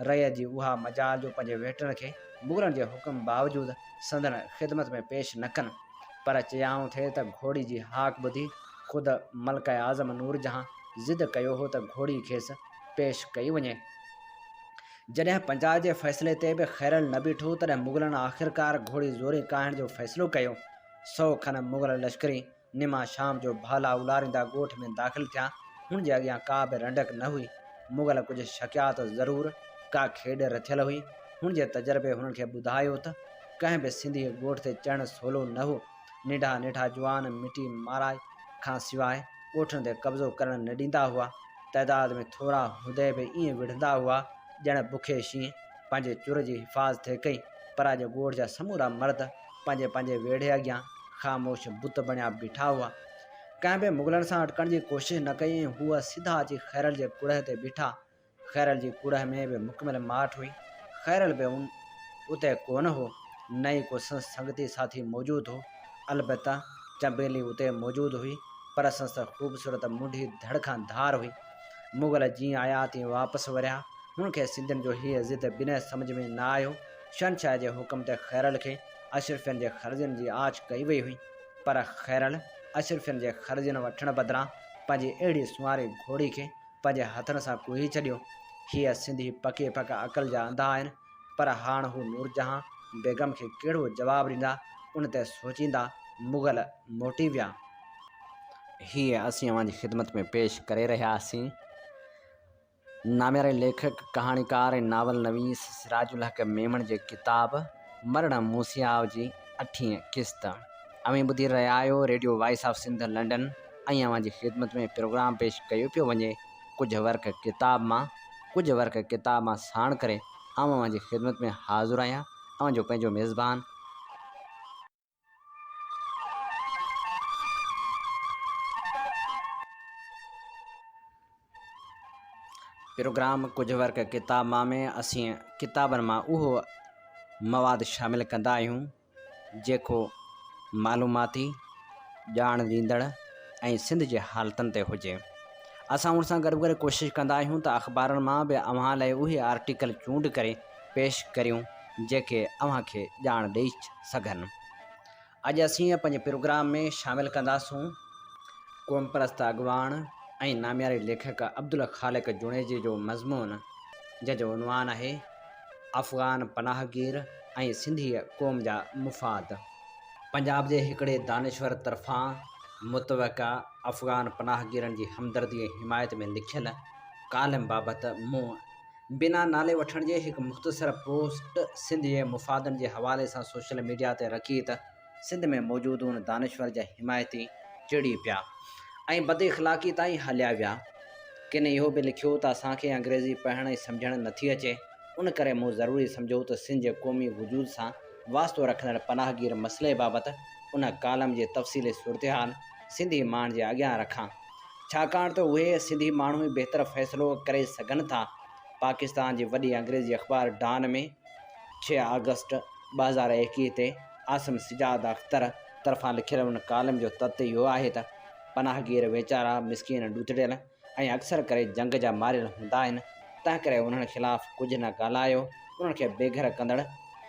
رعيت جي اها مجال جو پنهنجي ويٺڻ کي مغلن جي حڪم باوجود سندن خدمت ۾ پيش نه ڪن. پر چيائون ٿي ته گهوڙي جي هاڪ ٻڌي خود ملڪه اعظم نورجهان ضد ڪيو هو ته گهوڙي کيس پيش ڪئي وڃي. جڏهن پنجاب جي فيصلي تي به خيرل نه بيٺو تڏهن مغلن آخرڪار گهوڙي زوري ڪاهڻ جو فيصلو ڪيو. سئو کن مغل لشڪري نما شام جو ڀالا الاريندا ڳوٺ ۾ داخل ٿيا. هن جي اڳيان ڪا به رنڊڪ نه هئي. مغل ڪجهه شڪيا ته ضرور ڪا کيڏ رٿيل هئي. هن جي تجربي هنن کي ٻڌايو ته ڪنهن به سنڌي ڳوٺ تي چڙهڻ سولو نه هو. ننڍا ننڍا جوان مٽي مارائي کان سواء ڳوٺن تي قبضو ڪرڻ نه ڏيندا هئا. تعداد ۾ ٿورا هوندي به ائين وڙهندا هئا ڄڻ بکي شينهن پنهنجي چر جي حفاظت ٿي ڪئي. پر اڄ ڳوٺ جا سمورا مرد پنهنجي پنهنجي ويڙهي اڳيان خاموش بت بڻيا بيٺا هئا. ڪنهن به مغلن سان اٽڪڻ جي ڪوشش نه ڪئي ۽ هو سڌا اچي خيرل جي ڪڙهه تي بيٺا. خيرل جي ڪڙهه ۾ به مڪمل ماٺ هئي. خيرل به اتي ڪونه هو، نه ئي ڪو سندس سنگتي ساٿي موجود هو. البته چنبيلي اتي موجود هئي، پر سندس خوبصورت منڍي ڌڙ کان ڌار هئي. مغل جيئن آيا تيئن واپس وريا. هن کي سنڌين جو هيء ضد بنهه سمجهه ۾ نه آيو. شهنشاهه جي حڪم تي خيرل کي اشرفين جي خرجين جي آڇ ڪئي وئي هئي، پر خيرل اشرفين جي خرجين وٺڻ بدران پنهنجي اهڙي سنواري گهوڙي کي پنهنجي هٿن سان ڪوهي ڇڏيو. هيء سنڌي پڪي پڪ عقل جا انڌا آهن، پر هاڻ هو نورجهان بيگم کي ڪهڙو جواب ڏيندا، ان تي سوچيندا مغل موٽي ويا. هيء اسين اوهان جي خدمت ۾ پيش ڪري رهيا آهسين. نامياري ليکڪ، ڪهاڻيڪار ۽ ناول نويس سراج الحق ميمڻ جي ڪتاب مرڻ موسياء جي اٺين قسط اوهين ٻڌي رهيا آهيو radio voice of Sindh London ۽ اوهان جي خدمت ۾ پروگرام پيش ڪيو پيو وڃي ڪجهه ورق ڪتاب مان ڪجهه ورق ڪتاب مان ساڻ ڪري آئون اوهان جي خدمت ۾ حاضر آهيان اوهان جو پنهنجو ميزبان پروگرام ڪجهه ورق ڪتاب مان ۾ اسين ڪتابن مان اهو مواد شامل ڪندا آهيون جيڪو معلوماتي ڄاڻ ڏيندڙ ۽ سنڌ جي حالتن تي هجي. اسان ان سان گڏوگڏ ڪوشش ڪندا آهيون ته اخبارن مان به اوهان لاء اهي آرٽيڪل چونڊ ڪري پيش ڪريون جيڪي اوهان کي ڄاڻ ڏئي سگهن. اڄ اسين پنهنجي پروگرام ۾ شامل ڪنداسون قومپرست اڳواڻ ۽ نامياري ليکڪ عبدالخالق جوڻيجي جو مضمون جنهن جو عنوان آهي افغان پناهگير ۽ سنڌي قوم جا مفاد. پنجاب جي هڪڙي دانشور طرفان متوقع افغان پناهگيرن جي همدردي ۽ حمايت ۾ لکيل ڪالم بابت مون بنا نالي وٺڻ جي هڪ مختصر پوسٽ سنڌ جي مفادن جي حوالي سان سوشل ميڊيا تي رکي ته سنڌ ۾ موجود ان دانشور جا حمايتي چڙي پيا ۽ بد اخلاقي تائين هليا ويا. ڪن اهو به لکيو ته اسان کي انگريزي پڙهڻ ۽ سمجهڻ نٿي اچي، ان ڪري مون ضروري سمجهيو ته سنڌ جي قومي وجود سان واسطو رکندڙ پناهگير مسئلي بابت ان ڪالم جي تفصيلي صورتحال سنڌي ماڻهن جي اڳيان رکان. ڇاڪاڻ ته اهي سنڌي ماڻهو ئي بهتر فيصلو ڪري سگهن ٿا. پاڪستان جي وڏي انگريزي اخبار ڊان ۾ ڇهه آگسٽ 2021 تي عاصم سجاد اختر طرفان لکيل ان ڪالم جو تت اهو آهي ته پناهگير ويچارا مسڪين ڏوٿڙيل ۽ اڪثر ڪري جنگ جا ماريل هوندا آهن، تنهنڪري انهن خلاف ڪجهه نه ڳالهايو، انهن کي بي گهر ڪندڙ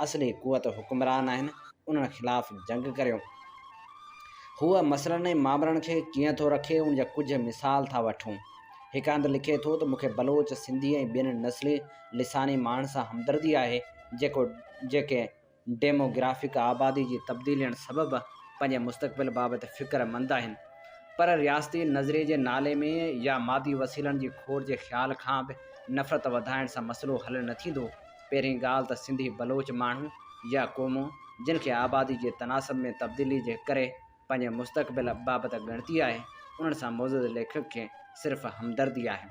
اصلي قوت حڪمران آهن، انهن خلاف جنگ ڪريو. هو مسئلن ۽ مامرن کي ڪيئن ٿو رکي ان جا ڪجهه مثال ٿا وٺون. هڪ هنڌ لکي ٿو ته مون کي بلوچ، سنڌي ۽ ٻين نسلي، لساني ماڻهن سان همدردي آهي، جيڪو جيڪي ڊيموگرافڪ آبادي جي تبديلين سبب پنهنجي مستقبل بابت فڪر مند آهن پر رياستي نظريي جي نالي ۾ يا مادي وسيلن جي کوٽ جي خيال کان به نفرت وڌائڻ سان مسئلو حل نه ٿيندو. پهرين ڳالهه ته سنڌي بلوچ ماڻهو يا قومون جن کي آبادي جي تناسب ۾ تبديلي جي ڪري پنهنجي مستقبل بابت ڳڻتي آهي، انهن سان معزز ليکڪ کي صرف همدردي آهي.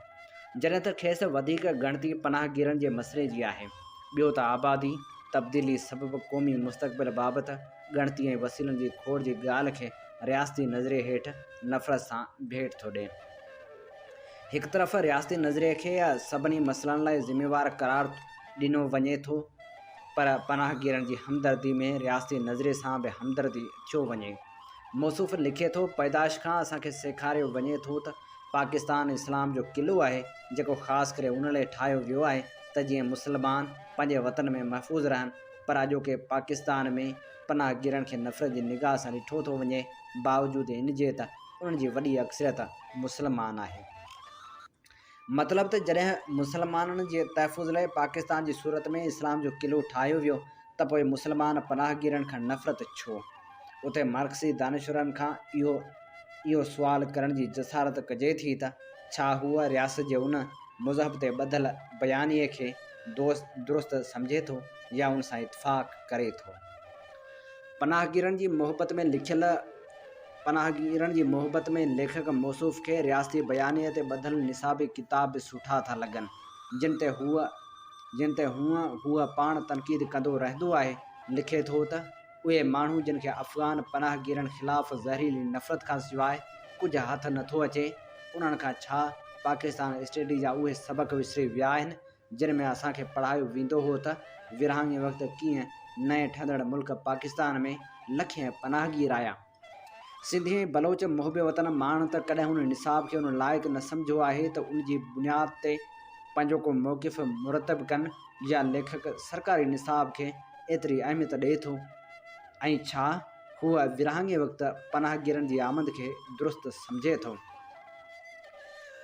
جڏهن ته کيس وڌيڪ ڳڻتي پناهگيرن جي مسئلي جي آهي. ٻيو ته آبادي تبديلي سبب قومي مستقبل بابت ڳڻتي ۽ وسيلن جي کوٽ جي ڳالهه کي رياستي نظريي هيٺ نفرت سان ڀيٽ ٿو ڏئي. هڪ طرف رياستي نظريي کي سڀني مسئلن لاء ذميوار قرار ڏنو وڃي ٿو پر پناهگيرن جي همدردي ۾ رياستي نظريي سان به همدردي ٿيو وڃي. موصوف لکي ٿو، پيدائش کان اسان کي سيکاريو وڃي ٿو ته پاڪستان اسلام جو قلعو آهي جيڪو خاص ڪري ان لاء ٺاهيو ويو آهي ته جيئن مسلمان پنهنجي وطن ۾ محفوظ رهن پر اڄوڪي پاڪستان ۾ پناهگيرن کي نفرت جي نگاهه سان ڏٺو ٿو وڃي باوجود ان جي ته انهن جي وڏي اڪثريت مسلمان آهي. مطلب ته جڏهن مسلمانن جي تحفظ لاء پاڪستان جي صورت ۾ اسلام جو قلعو ٺاهيو ويو ته پوء مسلمان پناهگيرن کان نفرت ڇو؟ اتي مارڪسي دانشورن کان اهو اهو سوال ڪرڻ جي جسارت ڪجي ٿي ته ڇا هو رياست جي ان مذهب تي ٻڌل بيانيي کي درست سمجهي ٿو يا ان سان اتفاق ڪري ٿو. پناهگيرن جي محبت ۾ لکيل پناهگيرن جي محبت ۾ ليکڪ موصوف کي رياستي بيانيي تي ٻڌل نصابي ڪتاب به سٺا ٿا لڳن، جن تي هو جن تي هونء هو پاڻ تنقيد ڪندو رهندو آهي، لکي ٿو ته. اهي ماڻهو جن کي افغان پناهگيرن خلاف زهريلي نفرت کان سواء ڪجهه هٿ نٿو اچي، انهن کان ڇا پاڪستان اسٽڊي جا اهي سبق وسري ويا آهن، جن ۾ اسان کي پڙهايو ويندو هو ته ورهاڱي وقت ڪيئن نئين ٺهندڙ ملڪ پاڪستان ۾ لکين پناهگير آيا. سنڌي ۽ بلوچ محب وطن ماڻهن ته ڪڏهن ان نصاب کي ان لائق نه سمجهيو آهي ته ان جي بنياد تي پنهنجو ڪو موقف مرتب ڪن يا ليکڪ سرڪاري نصاب کي ايتري اهميت ڏئي ٿو ۽ ڇا هو ورهاڱي وقت پناهگيرن جي آمد کي درست سمجهي ٿو؟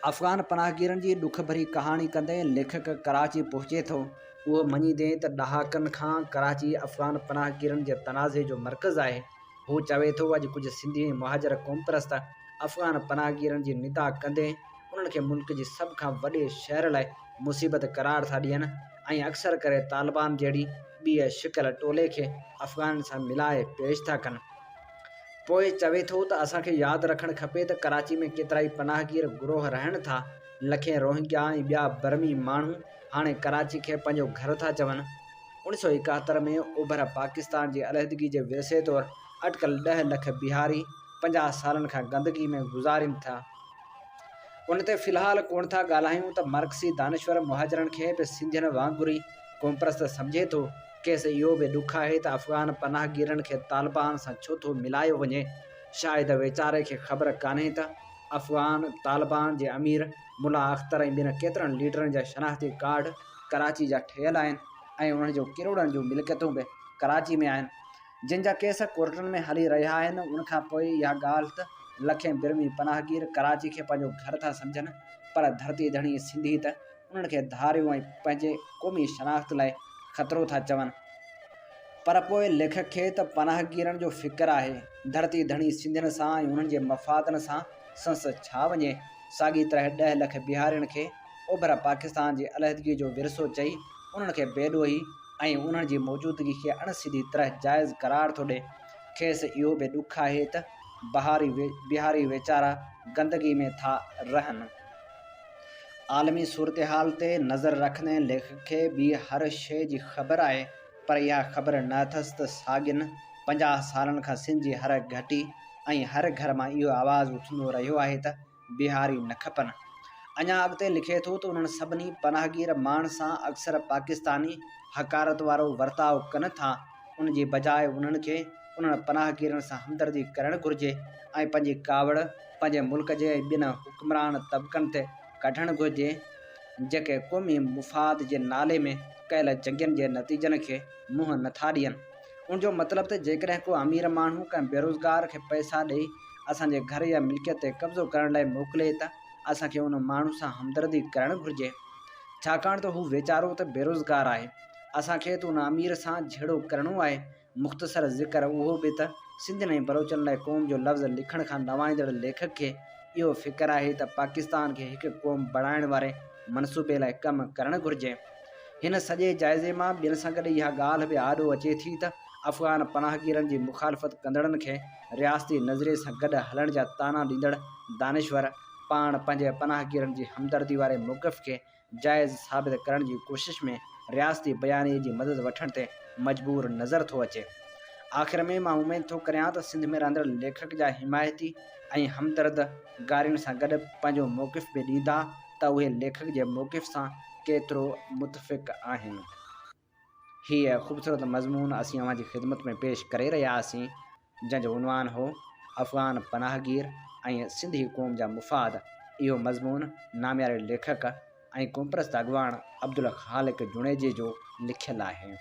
افغان پناهگيرن جي ڏک ڀري ڪهاڻي ڪندي ليکڪ ڪراچي پهچي ٿو. اهو مڃيندي ته ڏهاڪن کان ڪراچي افغان پناهگيرن جي تنازعي جو مرڪز آهي. هو چوي ٿو اڄ ڪجهه سنڌي ۽ مهاجر قومپرست افغان پناهگيرن جي نندا ڪندي انهن کي ملڪ جي سڀ کان وڏي شهر لاء مصيبت قرار ٿا ڏين ۽ اڪثر ڪري طالبان جهڙي ٻيء شڪل ٽولي کي افغانين سان ملائي پيش ٿا ڪن. پوء چوي ٿو ته اسان کي ياد رکڻ کپي ته ڪراچي ۾ ڪيترائي پناهگير گروهه رهن ٿا، لکين روهنگيا ۽ ٻيا برمي ماڻهو هاڻي ڪراچي کي پنهنجو گهر ٿا چون. 1971 ۾ اوڀر پاڪستان جي علحدگي جي ورثي طور اٽڪل ڏهه لک بهاري 50 سالن کان گندگي ۾ گذارين ٿا. ان تي في الحال ڪونه ٿا ڳالهايون ته مارڪسي دانشور مهاجرن کي به سنڌين وانگر ئي قومپرست سمجهي ٿو. کيس اهو به ڏک آهي ته افغان پناهگيرن کي طالبان سان ڇو ٿو ملايو وڃي. شايد ويچاري کي خبر ڪانهي ته افغان طالبان جي امير ملا اختر ۽ ٻين ڪيترن ليڊرن جا شناختي ڪارڊ ڪراچي جا ٺهيل آهن ۽ انهن جون ڪروڙن جون ملڪيتون به ڪراچي ۾ آهن جن جا ڪيس ڪورٽن ۾ هلي رهيا آهن ان کان پوء اها ڳالهه ته لکين برمي پناهگير ڪراچي کي پنهنجو گهر ٿا سمجهن پر ڌرتي ڌڻي سنڌي ته انهن کي ڌاريو ۽ پنهنجي قومي شناخت لاء خطرو ٿا چون. پر پوء ليکڪ کي ته پناهگيرن جو فڪر آهي، ڌرتي ڌڻي سنڌين سان ۽ انهن جي مفادن سان سنس ڇا وڃي؟ ساڳي طرح ڏهه لک بهارين کي اوڀر پاڪستان جي علحدگي جو ورثو چئي انهن کي بي ڏوهي ۽ انهن جي موجودگي کي اڻ سڌي طرح جائز قرار ٿو ڏئي. کيس اهو به ڏک آهي ته بهاري بهاري ويچارا گندگي ۾ ٿا رهن. عالمي صورتحال تي نظر رکندي ليکڪ کي ٻي هر شيء جي خبر آهي پر اها خبر نه اٿس ته ساڳين 50 سالن کان سنڌ جي هر گهٽي ۽ هر گهر مان اهو آواز اٿندو رهيو آهي ته بهاري نه کپن. اڃا اڳتي لکي ٿو ته انهن سڀني پناهگير ماڻهن سان اڪثر پاڪستاني حقارت وارو ورتاء ڪن ٿا ان جي بجاء انهن کي انهن پناهگيرن سان همدردي ڪرڻ گهرجي ۽ پنهنجي ڪاوڙ پنهنجي ملڪ جي ۽ ٻين حڪمران طبقن تي ڪڍڻ گهرجي جيڪي قومي مفاد جي نالي ۾ ڪيل جنگين جي نتيجن کي منهن نٿا ڏين. ان جو مطلب ته جيڪڏهن ڪو امير ماڻهو ڪنهن بيروزگار کي پئسا ڏئي اسان جي گهر يا ملڪيت تي قبضو ڪرڻ لاء موڪلي ته اسان کي ان ماڻهو سان همدردي ڪرڻ گهرجي ڇاڪاڻ ته هو ويچارو ته بيروزگار آهي اسان کي ته ان امير سان جهيڙو ڪرڻو آهي مختصر ذڪر اهو به ته سنڌين ۽ بلوچن لاء قوم جو لفظ لکڻ کان نوائيندڙ ليکڪ کي اهو فڪر آهي ته پاڪستان کي هڪ قوم بڻائڻ واري منصوبي لاء ڪم ڪرڻ گهرجي. هن سڄي جائزي مان ٻين سان گڏ اها ڳالهه به آڏو اچي ٿي ته افغان پناهگيرن جي مخالفت ڪندڙن کي رياستي نظريي سان گڏ هلڻ جا طعنا ڏيندڙ دانشور پاڻ پنهنجي پناهگيرن جي همدردي واري موقف کي جائز ثابت ڪرڻ جي ڪوشش ۾ رياستي بيانيي جي مدد وٺڻ تي مجبور نظر ٿو اچي. آخر ۾ مان اميد ٿو ڪريان ته سنڌ ۾ رهندڙ ليکڪ جا حمايتي ۽ همدرد گارين سان گڏ پنهنجو موقف به ڏيندا ته اهي ليکڪ جي موقف سان ڪيترو متفق آهن. هيء خوبصورت مضمون اسين اوهان جي خدمت ۾ پيش ڪري رهيا هئاسين، جنهن جو عنوان هو، افغان پناهگير ۽ سنڌي قوم جا مفاد. اهو مضمون نامياري ليکڪ ۽ قومپرست اڳواڻ عبدالخالق جوڻيجي جو لکيل آهي.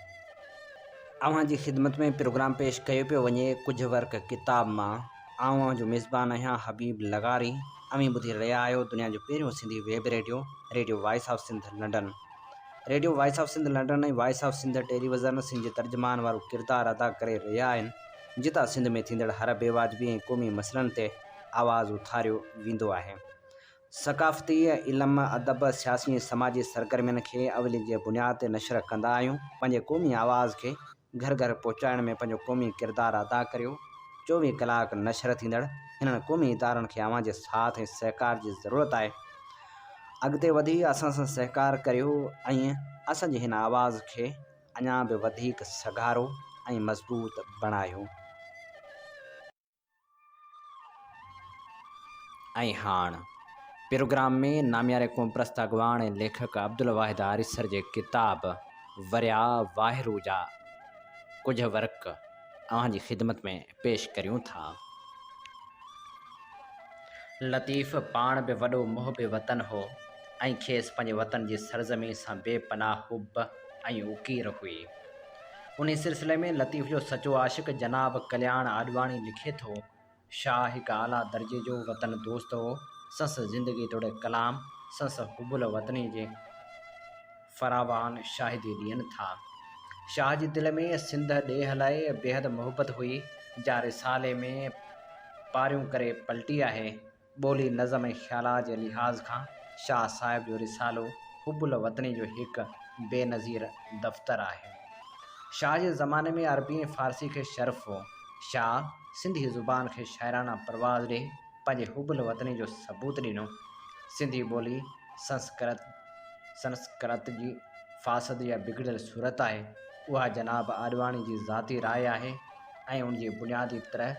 اوهان جي خدمت ۾ پروگرام پيش ڪيو پيو وڃي ڪجهه ورق ڪتاب مان. آئون اوهان جو ميزبان آهيان حبيب لغاري. اوهين ٻڌي رهيا آهيو دنيا جو پهريون Sindhi web radio, radio voice of Sindh London. Radio voice of Sindh London ۽ voice of Sindh television Sindh جي ترجمان وارو ڪردار ادا ڪري رهيا آهن جتان سنڌ ۾ ٿيندڙ هر بي واجبي ۽ قومي مسئلن تي آواز اٿاريو ويندو آهي. ثقافتي، علم، ادب، سياسي ۽ سماجي سرگرمين کي اولين جي بنياد تي نشر ڪندا آهيون. پنهنجي قومي آواز کي گهر گهر پهچائڻ ۾ پنهنجو قومي ڪردار ادا ڪريو. 24 ڪلاڪ نشر ٿيندڙ هنن قومي ادارن کي اوهان جي ساٿ ۽ سهڪار جي ضرورت آهي. اڳتي وڌي اسان سان سهڪار ڪريو ۽ اسان جي هن آواز کي اڃا به وڌيڪ سگهارو ۽ مضبوط بڻايو. ۽ هاڻ پروگرام ۾ نامياري قومپرست اڳواڻ ۽ ليکڪ عبدالواحد آريسر جي ڪتاب وريا واهرو جا ڪجهه ورق اوهان جي خدمت ۾ پيش ڪريون ٿا. لطيف پاڻ به وڏو محب وطن هو ۽ کيس پنهنجي وطن جي سرزمين سان بي پناهه حب ۽ اڪير هئي. انهي سلسلي ۾ لطيف جو سچو عاشق جناب ڪلياڻ آڏواڻي لکي ٿو، شاهه هڪ اعليٰ درجي جو وطن دوست هو، سنس زندگي توڙي ڪلام سنس حب الوطني جي فراوان شاهدي ڏين ٿا. شاهه جي دل ۾ سنڌ ڏيهه لاء بيحد محبت هئي، جا رسالي ۾ پاريون ڪري پلٽي آهي. ٻولي، نظم ۽ خيالات جي لحاظ کان شاهه صاحب جو رسالو حب الوطني جو هڪ بي نظير دفتر آهي. شاهه جي زماني ۾ عربي ۽ فارسي کي شرف هو. شاهه سنڌي زبان کي شاعرانه پرواز ڏئي پنهنجي حب الوطني جو ثبوت ڏنو. سنڌي ٻولي سنسڪرت، سنسڪرت، جي فاسد يا بگڙيل صورت آهي. اها جناب آڏواڻي جي ذاتي راء آهي ۽ ان جي بنيادي طرح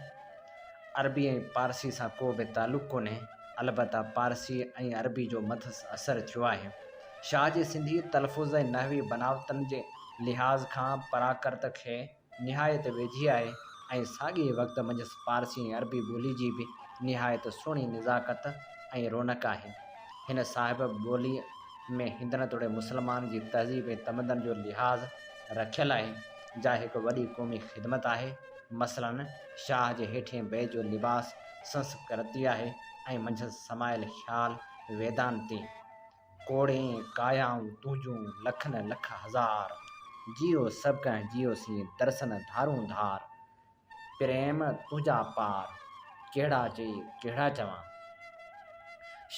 عربي ۽ پارسي سان ڪو به تعلق ڪونهي، البته پارسي ۽ عربي جو مٿس اثر ٿيو آهي. شاهه جي سنڌي تلفظ ۽ نحوي بناوتن جي لحاظ کان پراڪرت کي نهايت ويجهي آهي ۽ ساڳئي وقت منجهس پارسي ۽ عربي ٻولي جي به نهايت سهڻي نزاڪت ۽ رونق آهي. هن صاحب ٻوليء ۾ هندن توڙي مسلمانن جي تهذيب ۽ تمدن جو لحاظ رکيل آهي، جا هڪ وڏي قومي خدمت آهي. مثلاً شاهه جي هيٺين بيت جو لباس سنسڪرتي آهي ۽ منجهس سمايل خيال ويدانتي. ڪوڙين ڪايائون تنهنجون لکن لک هزار. جيو سڀ ڪنهن جيو سين درسن ڌارون ڌار. پريم تنهنجا پار، ڪهڙا چئي ڪهڙا چوان.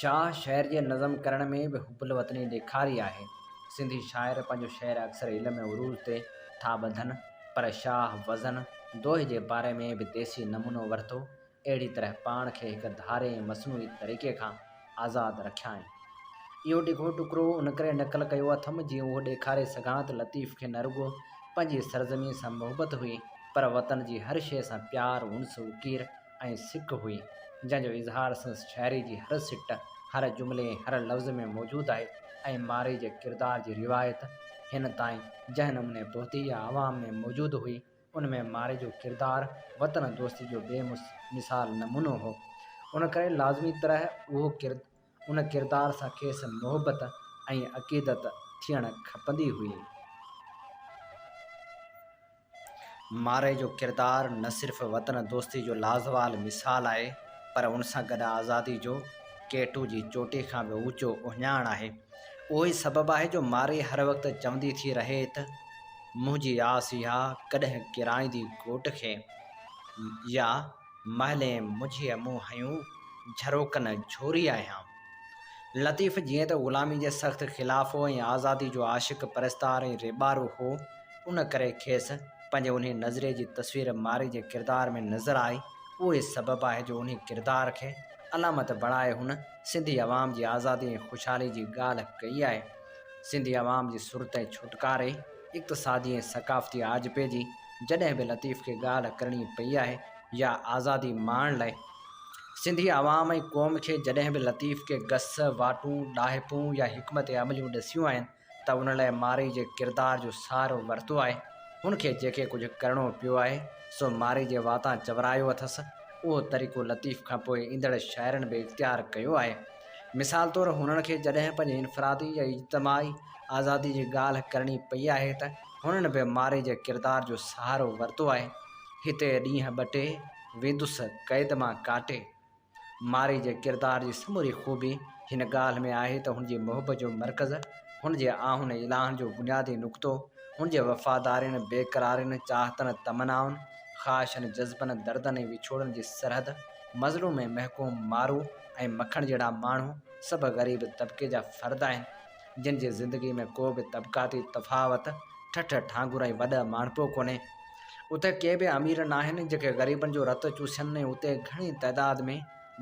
شاهه شعر جي نظم ڪرڻ ۾ به حب الوطني ڏيکاري آهي. سنڌي شاعر پنهنجو شعر اڪثر علم عروض تي ٿا ٻڌن. پر شاهه وزن دوهي جي باري ۾ به ديسي نمونو ورتو، اهڙي طرح پاڻ کي هڪ ڌاري ۽ مصنوعي طريقي کان آزاد رکيائين. اهو ڊگهو ٽڪرو ان ڪري نقل ڪيو اٿم جيئن اهو ڏيکاري سگهان ته لطيف کي نه رڳو پنهنجي سرزمين سان محبت هئي پر وطن جي هر شيء سان پيار، انس، اڪير ۽ سڪ هئي، جنهن جو اظهار سندس شاعري جي هر سٽ، هر جملي ۽ هر لفظ ۾ موجود آهي ۽ مارئي جي ڪردار جي روايت هن تائين جنهن نموني پهتي يا عوام ۾ موجود هئي، ان ۾ مارئي جو ڪردار وطن دوستي جو بي مثال نمونو هو. ان ڪري لازمي طرح اهو ان ڪردار سان کيس محبت ۽ عقيدت ٿيڻ کپندي هئي. مارئي جو ڪردار نه صرف وطن دوستي جو لازوال مثال آهي پر ان سان گڏ آزادي جو ڪيٽو جي چوٽي کان به اوچو اهڃاڻ آهي. اهو ئي سبب آهي جو مارئي هر وقت چوندي ٿي رهي ته منهنجي آس اها ڪڏهن ڪيرائيندي ڪوٽ کي يا محلين منجهيء مون هنيون جهروڪن جهوري آهيان. لطيف جيئن ته غلامي جي سخت خلاف هو ۽ آزادي جو عاشق پرستار ۽ ريٻارو هو، ان ڪري کيس پنهنجي انهي نظريي جي تصوير مارئي جي ڪردار ۾ نظر آئي. اهو ئي سبب آهي جو انهي ڪردار کي علامت بڻائي هن سنڌي عوام جي آزادي ۽ خوشحالي جي ڳالهه ڪئي آهي. سنڌي عوام جي سرت ۽ ڇوٽڪاري، اقتصادي ۽ ثقافتي آجپي جي جڏهن به لطيف کي ڳالهه ڪرڻي پئي آهي يا آزادي ماڻڻ لاء سنڌي عوام ۽ قوم کي جڏهن به لطيف ڪي گس، واٽون، ڏاهپون يا حڪمت عمليون ڏسيون آهن ته ان لاء مارئي جي ڪردار جو سهارو ورتو آهي. هن کي جيڪي ڪجهه ڪرڻو پيو آهي سو مارئي جي واتان چورايو اٿس. اهو طريقو لطيف کان پوء ايندڙ شاعرن به اختيار ڪيو آهي. مثال طور هنن کي جڏهن پنهنجي انفرادي يا اجتماعي آزادي جي ڳالهه ڪرڻي پئي آهي ته هنن به مارئي جي ڪردار جو سهارو ورتو آهي. هتي ڏينهن ٻه ٽي، ويندس قيد مان ڪاٽي. مارئي جي ڪردار جي سموري خوبي هن ڳالهه ۾ آهي ته هن جي محبت جو مرڪز، هن جي آهن ۽ الهن جو بنيادي نقطو، هن جي وفادارين، بيقرارين، چاهتن، تمنائن، خواهشن، جذبن، دردن ۽ وڇوڙن جي سرحد، مظلوم ۽ محڪوم مارو ۽ مکڻ جهڙا ماڻهو سڀ غريب طبقي جا فرد آهن، جن جي زندگي ۾ ڪو به طبقاتي تفاوت، ٺٺ ٺانگر ۽ وڏ ماڻهپو ڪونهي. اتي ڪي به امير ناهن، جيڪي غريبن جو رت چوسين ۽ اتي گهڻي تعداد ۾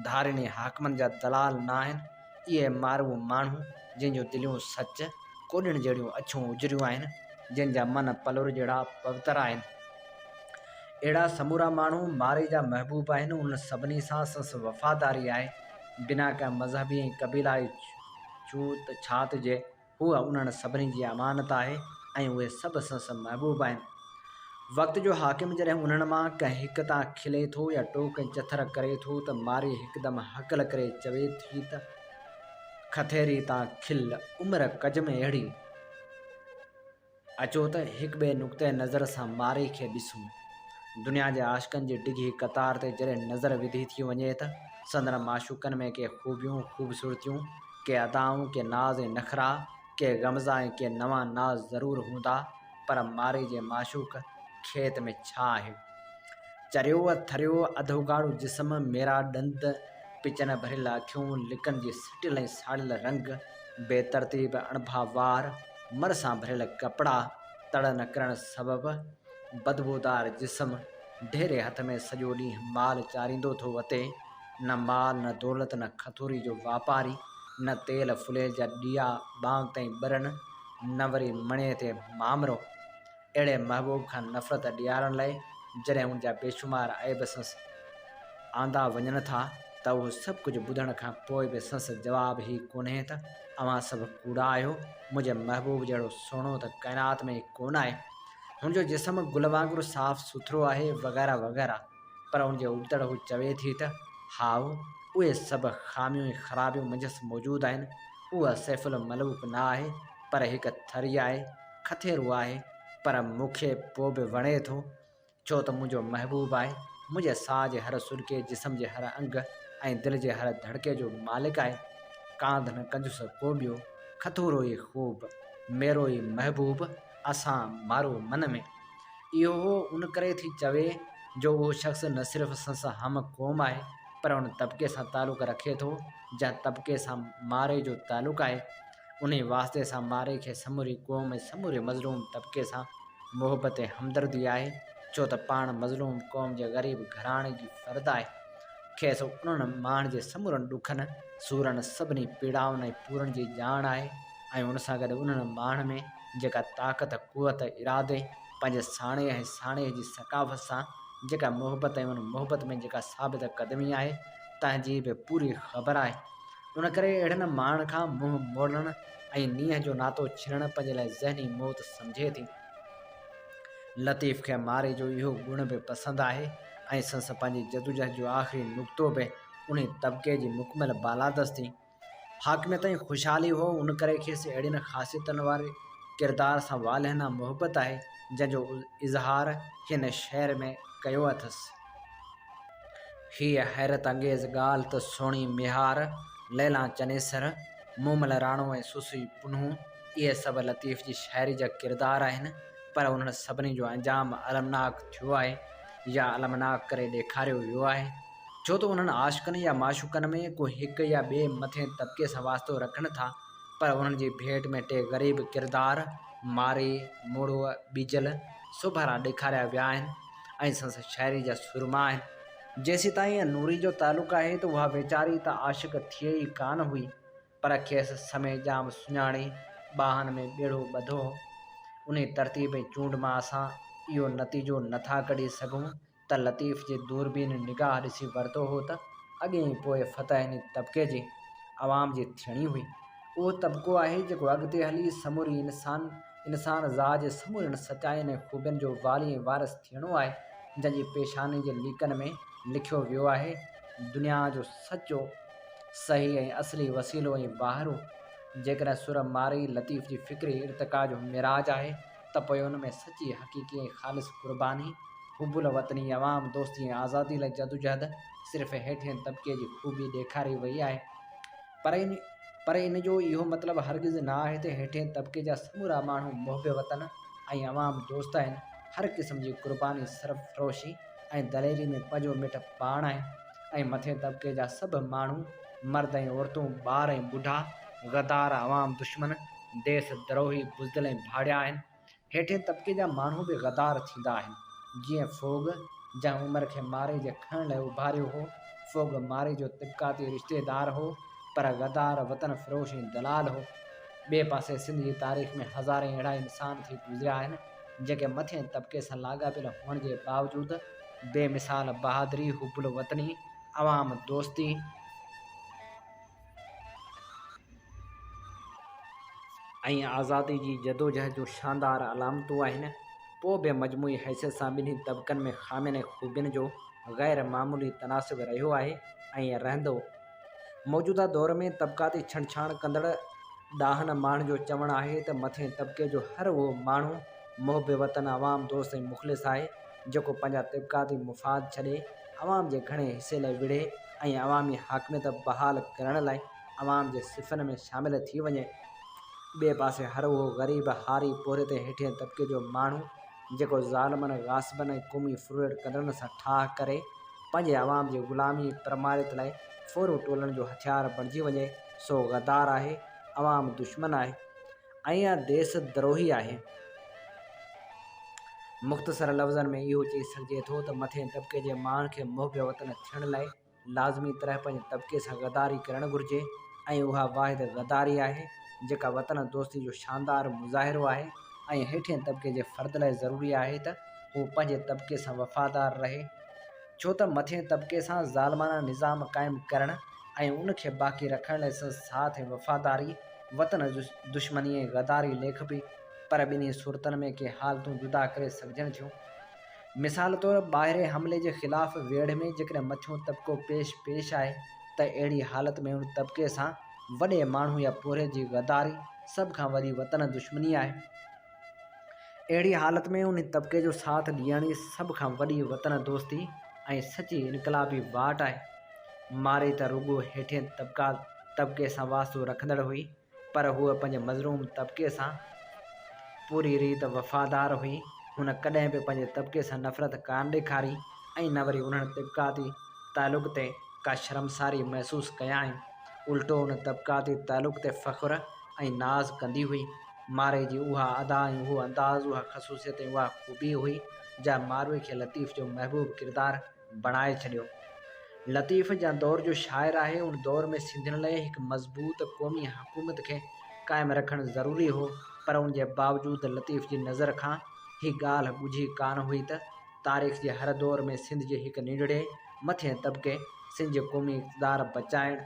ڌارين ۽ حاڪمن جا دلال ناهن. اهي مارو ماڻهو، جن جون دليون سچ ڪوڏين جهڙيون اڇيون اجريون آهن، جن جا من پلور جهڙا پوتر آهن. اهڙا سمورا ماڻهو مارئي جا محبوب آهن، انهن سڀني سان سندس وفاداري آهي. بنا ڪنهن مذهبي ۽ قبيلائي ڇوت ڇات جي هوء انهن سڀني جي امانت آهي ۽ اهي سڀ سندس محبوب آهن. وقت جو حاڪم جڏهن انهن مان ڪنهن هڪ تان کلي ٿو يا ٽوڪ ۽ چٿر ڪري ٿو ته مارئي هڪدم هڪل ڪري چوي ٿي ته، کٿيري تان کل، عمر ڪج ۾ اهڙي. اچو ته هڪ ٻئي نقطه نظر سان مارئي کي ڏسون. دنيا جي عاشقن جي ڊگهي قطار تي جڏهن نظر وڌي ٿي وڃي ته سندن معشوقن ۾ ڪي خوبيون، خوبصورتيون، ڪي ادائون، ڪي ناز ۽ نخرا، ڪي غمزا ۽ ڪي نوان ناز ضرور هوندا پر مارئي جي معشوق کيت ۾ ڇا آهي؟ چريو، ٿريو، اڌ اگهاڙو جسم، ميرا ڏند، پچن ڀريل اکيون، لڪن جي سٽيل ۽ ساڙيل رنگ، بي ترتيب اڻڀا وار، مر سان ڀريل ڪپڙا، تڙ نه ڪرڻ سبب بدبودار جسم، ڍيري هٿ ۾ سڄو ڏينهن مال چاريندو ٿو وتي، نه مال نه دولت نه کٿوري جو واپاري، نه تيل ڦليل جا ڏيئا ٻانگ تائين ٻرن، نه وري مڻيي تي مامرو. اهڙي محبوب کان نفرت ڏيارڻ لئه جڏهن ان جا بيشمار عيب سنس آندا وڃن ٿا ته اهو سڀ ڪجهه ٻڌڻ کان پوء به سنس جواب هي ڪونهي ته اوهان سڀ ڪوڙا آهيو، منهنجي محبوب جهڙو سهڻو ته ڪائنات ۾ ئي ڪونه آهي. هن جو جسم گل وانگر صاف سٿرو آهي وغيره وغيره. پر ان جي ابتڙ هو چوي ٿي ته هائو، اهي سڀ خاميون ۽ خرابيون منجهس موجود آهن، اهو سيف الملوڪ نه آهي، پر هڪ ٿري آهي، کٿيرو آهي، پر مون کي پوء به وڻي ٿو، ڇو ته منهنجو محبوب آهي، منهنجي ساهه جي هر سڏڪي، جسم جي هر انگ ۽ دل جي هر ڌڙڪي جو مالڪ آهي. ڪانڌ نه ڪنجهس ڪو ٻيو، کٿورو ئي خوب، ميرو ئي محبوب، اسان مارو من ۾. اهو هوء ان ڪري ٿي چوي جو اهو شخص نه صرف سندس هم قوم آهي پر ان طبقي سان تعلق رکي ٿو جنهن طبقي سان مارئي جو تعلق آهي. انهي واسطي سان مارئي کي سموري قوم ۽ سموري مظلوم طبقي سان محبت ۽ همدردي آهي ڇو ته پاڻ مظلوم قوم جي غريب گهراڻي جي فرد آهي. کيس انهن ماڻهن جي سمورن ڏکن، سورن، سڀني پيڙائن ۽ پورن جي ڄاڻ آهي ۽ ان سان گڏ انهن ماڻهن ۾ جيڪا طاقت، قوت، ارادي، پنهنجي ساڻيهه ۽ ساڻيهه جي ثقافت سان جيڪا محبت ۽ ان محبت ۾ جيڪا ثابت قدمي آهي، تنهن جي به پوري خبر آهي. ان ڪري اهڙن ماڻهن کان منهن موڙڻ ۽ نينهن جو ناتو ڇنڻ پنهنجي لاء ذهني موت سمجهي ٿي. لطيف کي مارئي جو اهو گڻ به پسند آهي ۽ سندس پنهنجي جدوجهد جو آخري نقطو به انهي طبقي جي مڪمل بالادستي، حاڪميت ۽ خوشحالي هو، ان ڪري کيس اهڙين خاصيتن واري ڪردار سان والهانه محبت آهي، جنهن جو اظهار هن شعر ۾ ڪيو اٿس. هيء حيرت انگيز ڳالهه ته سهڻي ميهار، ليلان چنيسر، مومل راڻو ۽ سسئي پنهون، اهي سڀ لطيف جي شاعري جا ڪردار آهن، پر انهن سڀني جو انجام المناڪ ٿيو آهي يا المناڪ ڪري ڏيکاريو ويو آهي. ڇو ته انهن عاشقن يا معشوقن ۾ ڪو هڪ يا ٻئي مٿئين طبقي سان واسطو رکن ٿا، پر انهن جي ڀيٽ ۾ ٽي غريب ڪردار، مارئي، موڙهوء، ٻيجل، سوڀارا ڏيکاريا ويا آهن ۽ سندس شاعري جا سورما آهن. جيسيتائين نوري جو تعلق آهي ته اها ويچاري ته عاشق ٿئي ئي ڪانه هئي، پر کيس سمي ڄام سڃاڻي ٻانهن ۾ ٻيڙو ٻڌو هو. انهي ترتيب ۽ چونڊ مان اسان اهو نتيجو نٿا ڪڍي سگهون ته لطيف جي دوربين نگاهه ڏسي ورتو هو ته اڳي ۽ پوء فتح انهي طبقي جي، عوام جي، ٿيڻي هئي. اهو طبقو آهي جيڪو اڳتي هلي سموري انسان، انسان ذات جي سمورين سچاين ۽ خوبين جو والي ۽ وارث ٿيڻو آهي، جنهن جي پيشاني جي ليڪن ۾ لکيو ويو آهي، دنيا جو سچو، صحيح ۽ اصلي وسيلو ۽ واهرو. جيڪڏهن سر مارئي لطيف جي فڪري ارتقا جو معراج آهي ته پوء ان ۾ سچي، حقيقي ۽ خالص قرباني، حب الوطني، عوام دوستي ۽ آزادي لاء جدوجهد صرف هيٺئين طبقي جي خوبي ڏيکاري وئي آهي. پر پر ان جو اهو مطلب هرگز نه آهي ته هيٺئين طبقي جا سمورا ماڻهو محب وطن ۽ عوام دوست آهن، هر قسم جي قرباني، سرفروشي ۽ دليري ۾ پنهنجو مٽ پاڻ آهن. ۽ مٿئين طبقي جا سڀ ماڻهو، مرد ۽ عورتون، ٻار ۽ ٻڍا، غدار، عوام دشمن، ديس دروهي، بزدل ۽ ڀاڙيا آهن. هيٺئين طبقي جا ماڻهو به غدار ٿيندا آهن. جيئن ڦوڳ، جنهن عمر کي مارئي جي کڻڻ لاء اڀاريو هو، ڦوڳ مارئي جو طبقاتي رشتيدار هو، پر غدار، وطن فروش ۽ دلال هو. ٻئي پاسي سنڌ جي تاريخ ۾ هزارين اهڙا انسان ٿي گذريا آهن، جيڪي مٿئين طبقي سان لاڳاپيل هئڻ جي باوجود بي مثال بهادري، حب الوطني، عوام دوستي، ۽ آزادي جي جدوجهد جون شاندار علامتون آهن، پوء به مجموعي حيثيت سان ٻنهي طبقن ۾ خامين ۽ خوبين جو غير معمولي تناسب رهيو آهي ۽ رهندو. موجوده دور ۾ طبقاتي ڇنڊڇاڻ ڪندڙ ڏاهن ماڻهن جو چوڻ آهي ته مٿئين طبقي جو هر اهو ماڻهو محب وطن، عوام دوست ۽ مخلص آهي، جيڪو پنهنجا طبقاتي مفاد ڇڏي عوام جي گهڻي حصي لاء وڙهي ۽ عوامي حاڪميت بحال ڪرڻ لاء عوام جي صفن ۾ شامل ٿي وڃي. ٻئي پاسي هر اهو غريب، هاري، پورهيت ۽ هيٺئين طبقي جو ماڻهو جيڪو ظالمن، غاصبن ۽ قومي ڦرلٽ ڪندڙن سان ٺاهه ڪري پنهنجي عوام جي غلامي ۽ پرماريت لاء ڦورو ٽولن جو هٿيار بڻجي وڃي، سو غدار آهي، عوام دشمن آهي ۽ يا ديس دروهي آهي. مختصر لفظن ۾ اهو چئي سگهجي ٿو ته مٿئين طبقي جي ماڻهن کي محب وطن ٿيڻ لاء لازمي طرح پنهنجي طبقي سان غداري ڪرڻ گهرجي ۽ اها واحد غداري آهي جيڪا وطن دوستي جو شاندار مظاهرو آهي ۽ هيٺئين طبقي جي فرد لاء ضروري آهي ته هو پنهنجي طبقي سان وفادار رهي ڇو ته مٿئين طبقي سان ظالمانه نظام قائم ڪرڻ ۽ ان کي باقي رکڻ لاء سندس ساٿ ۽ وفاداري وطن دشمني ۽ غداري ليکبي پر ٻنهي صورتن ۾ ڪي حالتون جدا ڪري سگهجن ٿيون. مثال طور ٻاهرين حملي جي خلاف ويڙهه ۾ جيڪڏهن مٿيون طبقو پيش پيش آهي ته اهڙي حالت ۾ ان طبقي سان وڏي ماڻهو يا پورهيت جي غداري سڀ کان وڏي وطن دشمني آهي. اهڙي حالت ۾ انهي طبقي جو ساٿ ڏيڻ ئي سڀ کان وڏي وطن دوستي ۽ سچي انقلابي واٽ آهي. مارئي ته رڳو هيٺين طبقي سان واسطو رکندڙ هئي. پر هوء پنهنجي مظلوم طبقي سان پوري ريت وفادار هئي. هن ڪڏهن به پنهنجي طبقي سان نفرت ڪانه ڏيکاري ۽ نه وري انهن طبقاتي تعلق تي ڪا شرمساري محسوس ڪيائين. الٽو ان طبقاتي تعلق تي فخر ۽ ناز ڪندي هئي. مارئي جي اها ادا ۽ اهو انداز، اها خصوصيت ۽ اها خوبي هئي، جا ماروي کي لطيف جو محبوب ڪردار بڻائي ڇڏيو. لطيف جنهن دور جو شاعر آهي، ان دور ۾ سنڌين لاء هڪ مضبوط قومي حڪومت کي قائم رکڻ ضروري هو، پر ان جي باوجود لطيف جي نظر کان هي ڳالهه ڳجهي ڪانه هئي ته تاريخ جي هر دور ۾ سنڌ جي هڪ ننڍڙي مٿئين طبقي سنڌ جي قومي اقتدار بچائڻ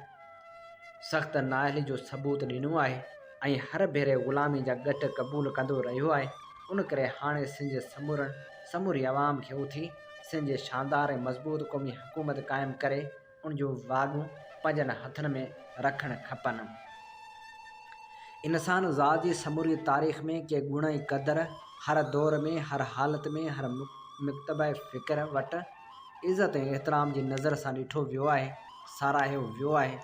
سخت نااهلي جو ثبوت ڏنو آهي ۽ هر ڀيري غلامي جا ڳٽ قبول ڪندو رهيو آهي، ان ڪري هاڻي سنڌ جي سمورن سموري عوام کي اٿي سنڌ جي شاندار ۽ مضبوط قومي حڪومت قائم ڪري ان جون واڳون پنهنجن هٿن ۾ رکڻ کپن. انسان ذات جي سموري تاريخ ۾ ڪي گڻ ۽ قدر هر دور ۾ هر حالت ۾ هر مڪتبه فڪر وٽ عزت ۽ احترام جي نظر سان ڏٺو ويو آهي، ساراهيو ويو آهي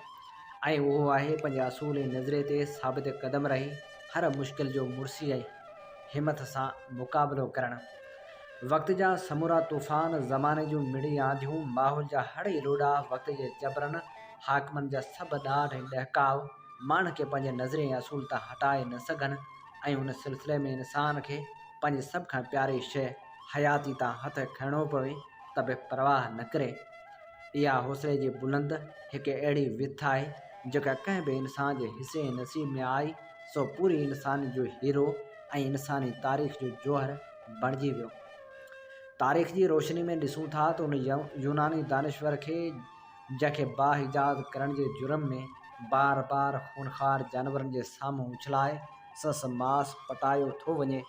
۽ اهو آهي پنهنجي اصول ۽ نظريي تي ثابت قدم رهي هر مشڪل جو مڙسي ۽ همٿ سان مقابلو ڪرڻ. وقت جا سمورا طوفان، زماني جون مڙئي آنڌيون، ماحول جا هڙئي لوڏا، وقت جي جبرن، حاڪمن جا سڀ ڏاڍ ۽ ڏهڪاء، ماڻهن کي پنهنجي نظريي ۽ اصول تان هٽائي نه سگهن ۽ ان سلسلي ۾ انسان کي پنهنجي سڀ کان پياري شيء حياتي تان هٿ کڻڻو پوي ته به پرواهه نه ڪري. اها حوصلي جي بلند هڪ اهڙي وٿ آهي، جيڪا ڪنهن به انسان جي حصي ۽ نصيب ۾ آئي، سو پوري انسانيت جو هيرو ۽ انساني تاريخ جو جوهر بڻجي ويو. تاريخ جي روشني ۾ ڏسون ٿا ته ان يوناني دانشور کي جنهن کي باهه ايجاد ڪرڻ جي جرم ۾ بار بار خونخوار جانورن جي سامهون اڇلائي سندس ماس پٽايو ٿو وڃي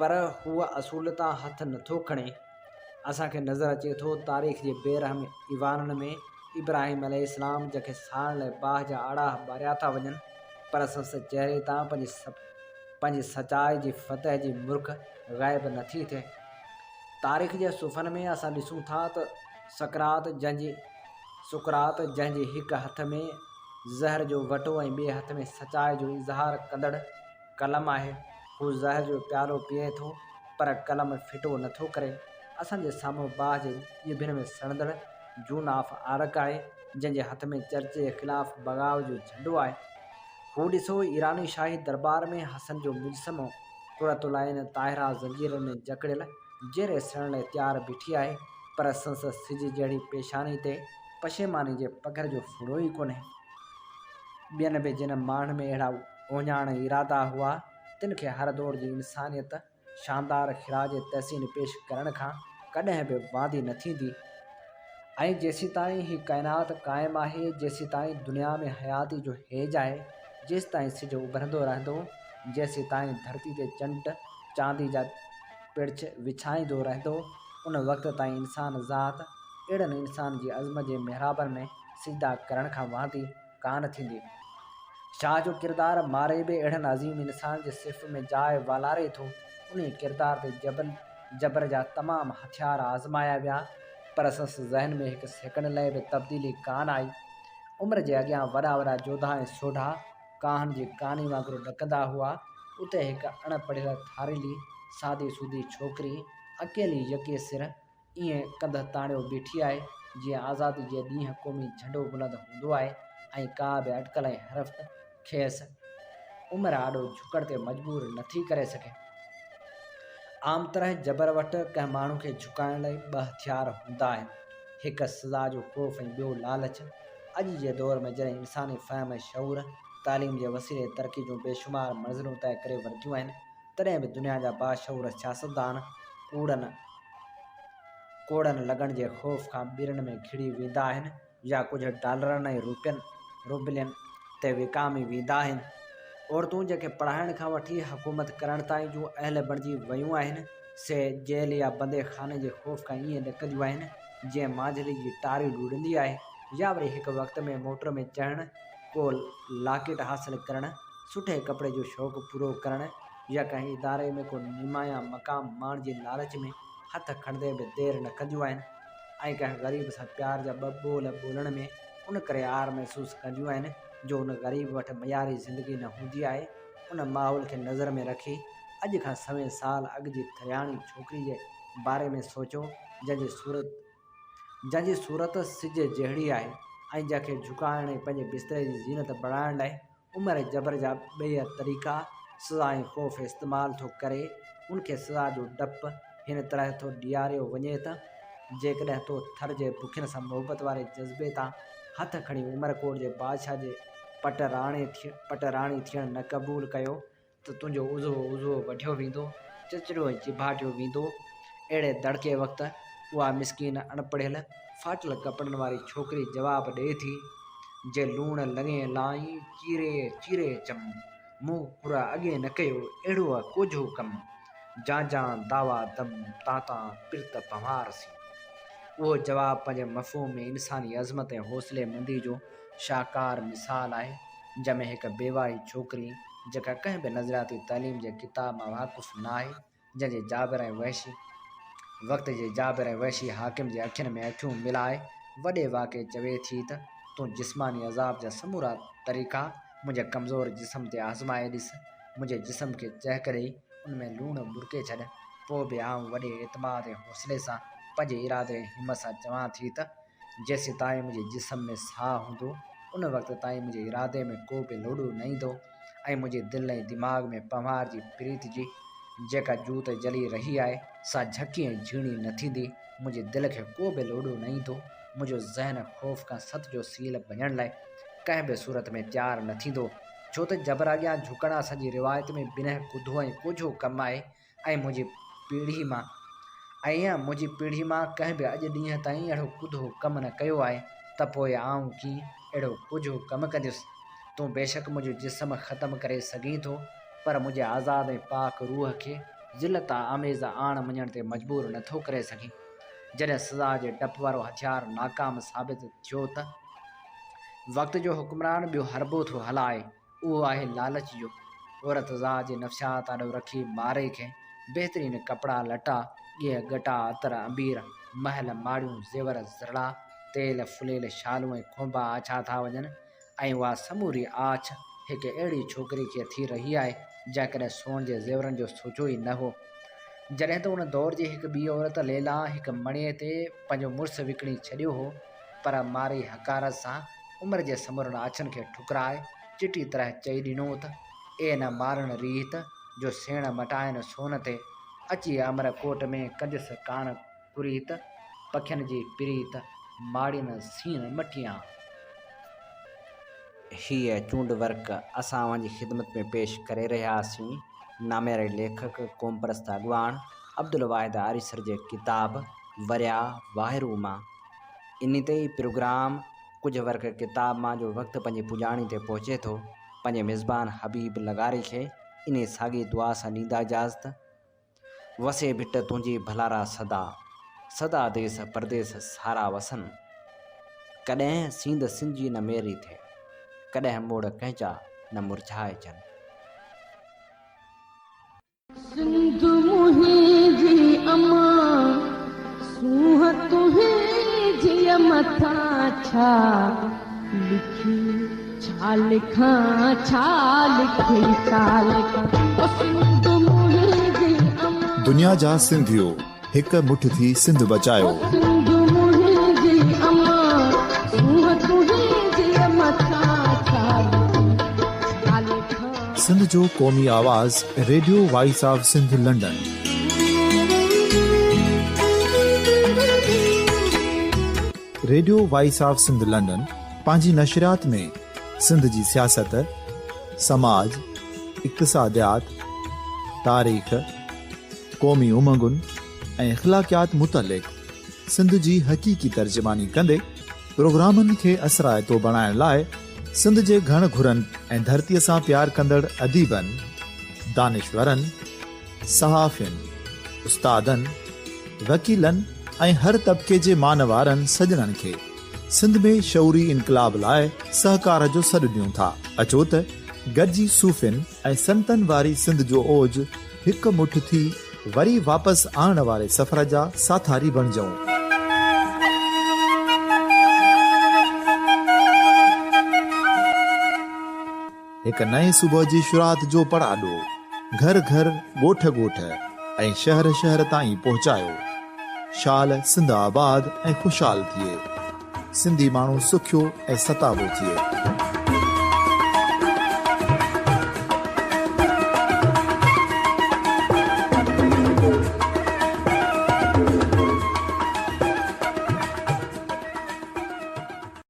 پر هو اصول تان هٿ نٿو کڻي. اسان کي نظر اچي ٿو تاريخ جي بي رحم ايوانن ۾ ابراهيم عليه السلام جنهن کي ساڙڻ لاء باهه جا آڙاهه ٻاريا ٿا وڃن پر سندس چهري تان پنهنجي سچائي جي فتح جي مرڪ غائب نٿي ٿئي. تاريخ جي صفحن ۾ اسان ڏسون ٿا ته سقراط جنهن جي سقراط جنهن جي هڪ هٿ ۾ زهر جو وٽو ۽ ٻئي هٿ ۾ سچائي جو اظهار ڪندڙ قلم آهي. هو زهر جو پيالو پيئي ٿو پر قلم ڦٽو نٿو ڪري. اسان جي سامهون باهه جي ڄڀين ۾ سڙندڙ جون آف آرڪ آهي، جنهن جي هٿ ۾ چرچ جي خلاف بغاوت جو جهنڊو آهي. هو ڏسو ايراني شاهي درٻار ۾ حسن جو مجسمو، قرة العين طاهره زنجيرن ۾ جڪڙيل، جيئري سڙڻ لاء تيار بيٺي آهي، پر سندس سج جهڙي پيشاني تي پشيماني جي پگهر جو ڦڙو ئي ڪونهي. ٻين به جن ماڻهن ۾ اهڙا اهڃاڻ ارادا هئا، تن کي هر دور جي انسانيت شاندار خراج تحسين پيش ڪرڻ کان ڪڏهن به واندي نه ٿيندي ۽ جيسيتائين هي ڪائنات قائم آهي، جيسيتائين دنيا ۾ حياتي جو هيج آهي، جيستائين سج اڀرندو رهندو، جيسيتائين ڌرتي تي چنڊ چاندي جا پڙڇ وڇائيندو رهندو، ان وقت تائين انسان ذات اهڙن انسان جي عزم جي محرابن ۾ سجدا ڪرڻ کان واندي ڪانه ٿيندي. شاهه جو ڪردار مارئي به اهڙن عظيم انسان جي صف ۾ جاء والاري ٿو. انهيء ڪردار تي جبل جبر جا تمام هٿيار آزمايا ويا، پر سندس ذهن ۾ هڪ سيڪنڊ لئه به تبديلي ڪانه آئي. عمر جي اڳيان وڏا وڏا جوڌا ۽ سوڍا ڪاهن جي ڪاني وانگر ڏڪندا هئا، اتي هڪ اڻ پڙهيل ٿاريلي سادي سودي ڇوڪري اڪيلي يڪي سر ائين ڪنڌ تاڻيو بيٺي آهي، جيئن آزادي جي ڏينهن قومي جهنڊو بلند هوندو آهي ۽ ڪا به اٽڪل ۽ حرفت کيس عمر آڏو جهڪڻ تي مجبور نٿي ڪري سگهي. عام طرح جبر وٽ ڪنهن ماڻهو کي جهڪائڻ لاء ٻه هٿيار هوندا آهن، هڪ سزا جو خوف ۽ ٻيو لالچ. اڄ جي دور ۾ جڏهن انساني فهم ۽ شعور تعليم جي وسيلي ترقي جون بيشمار منزلون طئي ڪري ورتيون آهن، تڏهن به دنيا جا باشعور سياستدان ڪوڙن ڪوڙن لڳڻ جي خوف کان ٻيرن ۾ گهڙي ويندا آهن يا ڪجهه ڊالرن ۽ روپين روبلين تي وڪامي ويندا آهن. عورتون جيڪي پڙهائڻ کان وٺي حڪومت ڪرڻ تائين جون اهل بڻجي ويون آهن، سي جيل يا بندي خاني جي خوف کان ائين ڏڪنديون آهن، جيئن مانجهلي جي ٽاري لڙندي آهي يا وري هڪ وقت ۾ موٽر ۾ چڙهڻ، ڪو لاڪيٽ حاصل ڪرڻ، سٺي ڪپڙي جو شوق پورو ڪرڻ يا ڪنهن اداري ۾ ڪو نمايان مقام ماڻڻ جي لالچ ۾ هٿ کڻندي به دير نه ڪنديون آهن ۽ ڪنهن غريب سان پيار جا ٻه ٻول ٻولڻ ۾ ان ڪري عار محسوس ڪنديون آهن جو ان غريب وٽ معياري زندگي نه هوندي آهي. ان ماحول کي نظر ۾ رکي اڄ کان سوين سال اڳ جي ٿرياڻي ڇوڪري جي باري ۾ سوچيو جنهن جي صورت جنهن جي صورت سج جهڙي آهي ۽ جنهن کي جهڪائڻ ۽ پنهنجي بستري جي زينت بڻائڻ لاء عمر جبر جا ٻئي طريقا، سزا ۽ خوف استعمال ٿو ڪري، ان کي سزا جو ڊپ هن طرح ٿو ڏياريو وڃي ته جيڪڏهن تو ٿر جي بکين سان محبت واري جذبي تان هٿ کڻي عمرڪوٽ جي بادشاهه جي پٽ راڻي ٿيڻ نه قبول ڪيو ته تنهنجو عضوو عضوو وڍيو ويندو، چچريو ۽ چيڀاٽيو ويندو. اهڙي دڙڪي وقت اها مسڪين اڻپڙهيل، ڦاٽل ڪپڙن واري ڇوڪري جواب ڏئي ٿي، جي لوڻ لڱين لائين، چيري چيري چم، مون ڪرا اڳي نه ڪيو، اهڙو ڪوجهو ڪم، جان جان دعويٰ دم، تان تان پرت پنهوار سين. اهو جواب پنهنجي مفهوم ۾ انساني عظمت ۽ حوصلي مندي جو شاهڪار مثال آهي، جنهن ۾ هڪ بيواهي ڇوڪري، جيڪا ڪنهن به نظرياتي تعليم جي ڪتاب مان واقف ناهي، جنهن جي جابر ۽ وحشي وقت جي جابر ۽ وحشي حاڪم جي اکين ۾ اکيون ملائي وڏي واڪي چوي ٿي ته تون جسماني عذاب جا سمورا طريقا منهنجي ڪمزور جسم تي آزمائي ڏس، منهنجي جسم کي چهڪ ڏئي ان ۾ لوڻ ٻرڪي ڇڏ، پوء به آئون وڏي اعتماد ۽ حوصلي سان پنهنجي ارادي ۽ همت سان چوان ٿي ته جيسيتائين منهنجي جسم ۾ ساهه هوندو، ان وقت تائين منهنجي ارادي ۾ ڪو به لوڏو نه ايندو ۽ منهنجي دل ۽ دماغ ۾ پنهوار جي پريت جي جيڪا جوت جلي رهي آهي، سا جهڪي ۽ جهيڻي نه ٿيندي. منهنجي دل کي ڪو به لوڏو نه ايندو. منهنجو ذهن خوف کان ست جو سيل ڀڃڻ لاء ڪنهن به صورت ۾ تيار نه ٿيندو. ڇو ته جبر اڳيان جهڪڻ اسان جي روايت ۾ بنهه ڪڌو ۽ ڪوجهو ڪم آهي ۽ منهنجي پيڙهي مان ۽ منهنجي پيڙهي مان ڪنهن به اڄ ڏينهن تائين اهڙو ڪڌو ڪم نه ڪيو آهي ته پوء آئون ڪيئن اهڙو ڪوجهو ڪم ڪنديس؟ تون بيشڪ منهنجو جسم ختم ڪري سگهين ٿو، پر منهنجي آزاد ۽ پاڪ روح کي ذلت آميز آڻ مڃڻ تي مجبور نه ٿو ڪري سگهين. جڏهن سزا جي ڊپ وارو هٿيار ناڪام ثابت ٿيو ته وقت جو حڪمران ٻيو حربو ٿو هلائي. اهو آهي لالچ جو. عورت ذات جي نفسيات آڏو رکي مارئي کي بهترين ڪپڙا لٽا، ڳهه ڳٽا، عطر عنبير، محل ماڙيون، زيور زرڙا، تيل ڦليل شالون ۽ کونبا آڇيا ٿا وڃن ۽ اها سموري آڇ هڪ اهڙي ڇوڪري کي ٿي رهي آهي جنهن ڪڏهن سون جي زيورن جو سوچيو ئي نه هو. جڏهن ته ان دور جي هڪ ٻي عورت ليلان هڪ مڻيي تي پنهنجو مڙس وڪڻي ڇڏيو هو، پر مارئي حقارت سان عمر جي سمورن آڇن کي ٺڪرائي چٽي طرح چئي ڏنو ته، اي نه مارڻ ريت، جو سيڻ مٽائن سون تي، اچي امر ڪوٽ ۾ ڪندس ڪاڻ ڪريت، پکين جي پريت، ماڙين سين مٽيان. هيء چونڊ ورق اسان اوهان جي خدمت ۾ پيش ڪري رهيا آسين. نامياري ليکڪ، قومپرست اڳواڻ عبدالواحد آريسر جي ڪتاب وريا واهرو مان. انهي تي ئي پروگرام ڪجهه ورق ڪتاب مان جو وقت پنهنجي پڄاڻي تي پهچي ٿو. پنهنجي ميزبان حبيب لغاري کي انهي ساڳي دعا سان ڏيندا اجازت. وسي ڀٽ تنهنجي ڀلارا سدا، سدا ديس پرديس سارا وسن. ڪڏهن سينڌ سنجي نه ميري ٿئي، ڪڏهن موڙ ڪنهن جا نه مرجهائجن. سنڌ منهنجي امان، سونهن تنهنجي مٿان ڇا لکي ڇا لکان ڇا لکي ڇا لکان او سنڌ منهنجي امان. دنيا جا سنڌيو هڪ مٺ ٿي سنڌ بچايو. او سنڌ منهنجي امان سونهن تنهنجي مٿان ڇا لکي ڇا لکان. سنڌ جو قومي آواز radio voice of Sindh London. Radio voice of Sindh London پنهنجي نشريات ۾ سنڌ جي سياست، سماج، اقتصاديات، تاريخ، قومي امنگن ۽ اخلاقيات متعلق سنڌ جي حقيقي ترجماني ڪندي پروگرامن کي اثرائتو بڻائڻ لاء سنڌ جي گهڻ گهرن ۽ ڌرتي سان پيار ڪندڙ اديبن، دانشورن، صحافين، استادن، وڪيلن ۽ هر طبقي جي مان وارن سڄڻن کي سنڌ ۾ شعوري انقلاب لاء سهڪار جو سڏ ڏيون ٿا. اچو ته گڏجي صوفين ۽ سنتن واري سنڌ جو اوج هڪ مٺ ٿي وري واپس آڻڻ واري سفر جا ساٿاري بڻجئون. هڪ نئين صبح جي شروعات جو پڙاڏو گهر گهر، ڳوٺ ڳوٺ ۽ شهر شهر تائين پهچايو. شال سنڌ آباد ۽ خوشحال ٿئي. سنڌي ماڻهو سکيو ۽ ستابو ٿئي.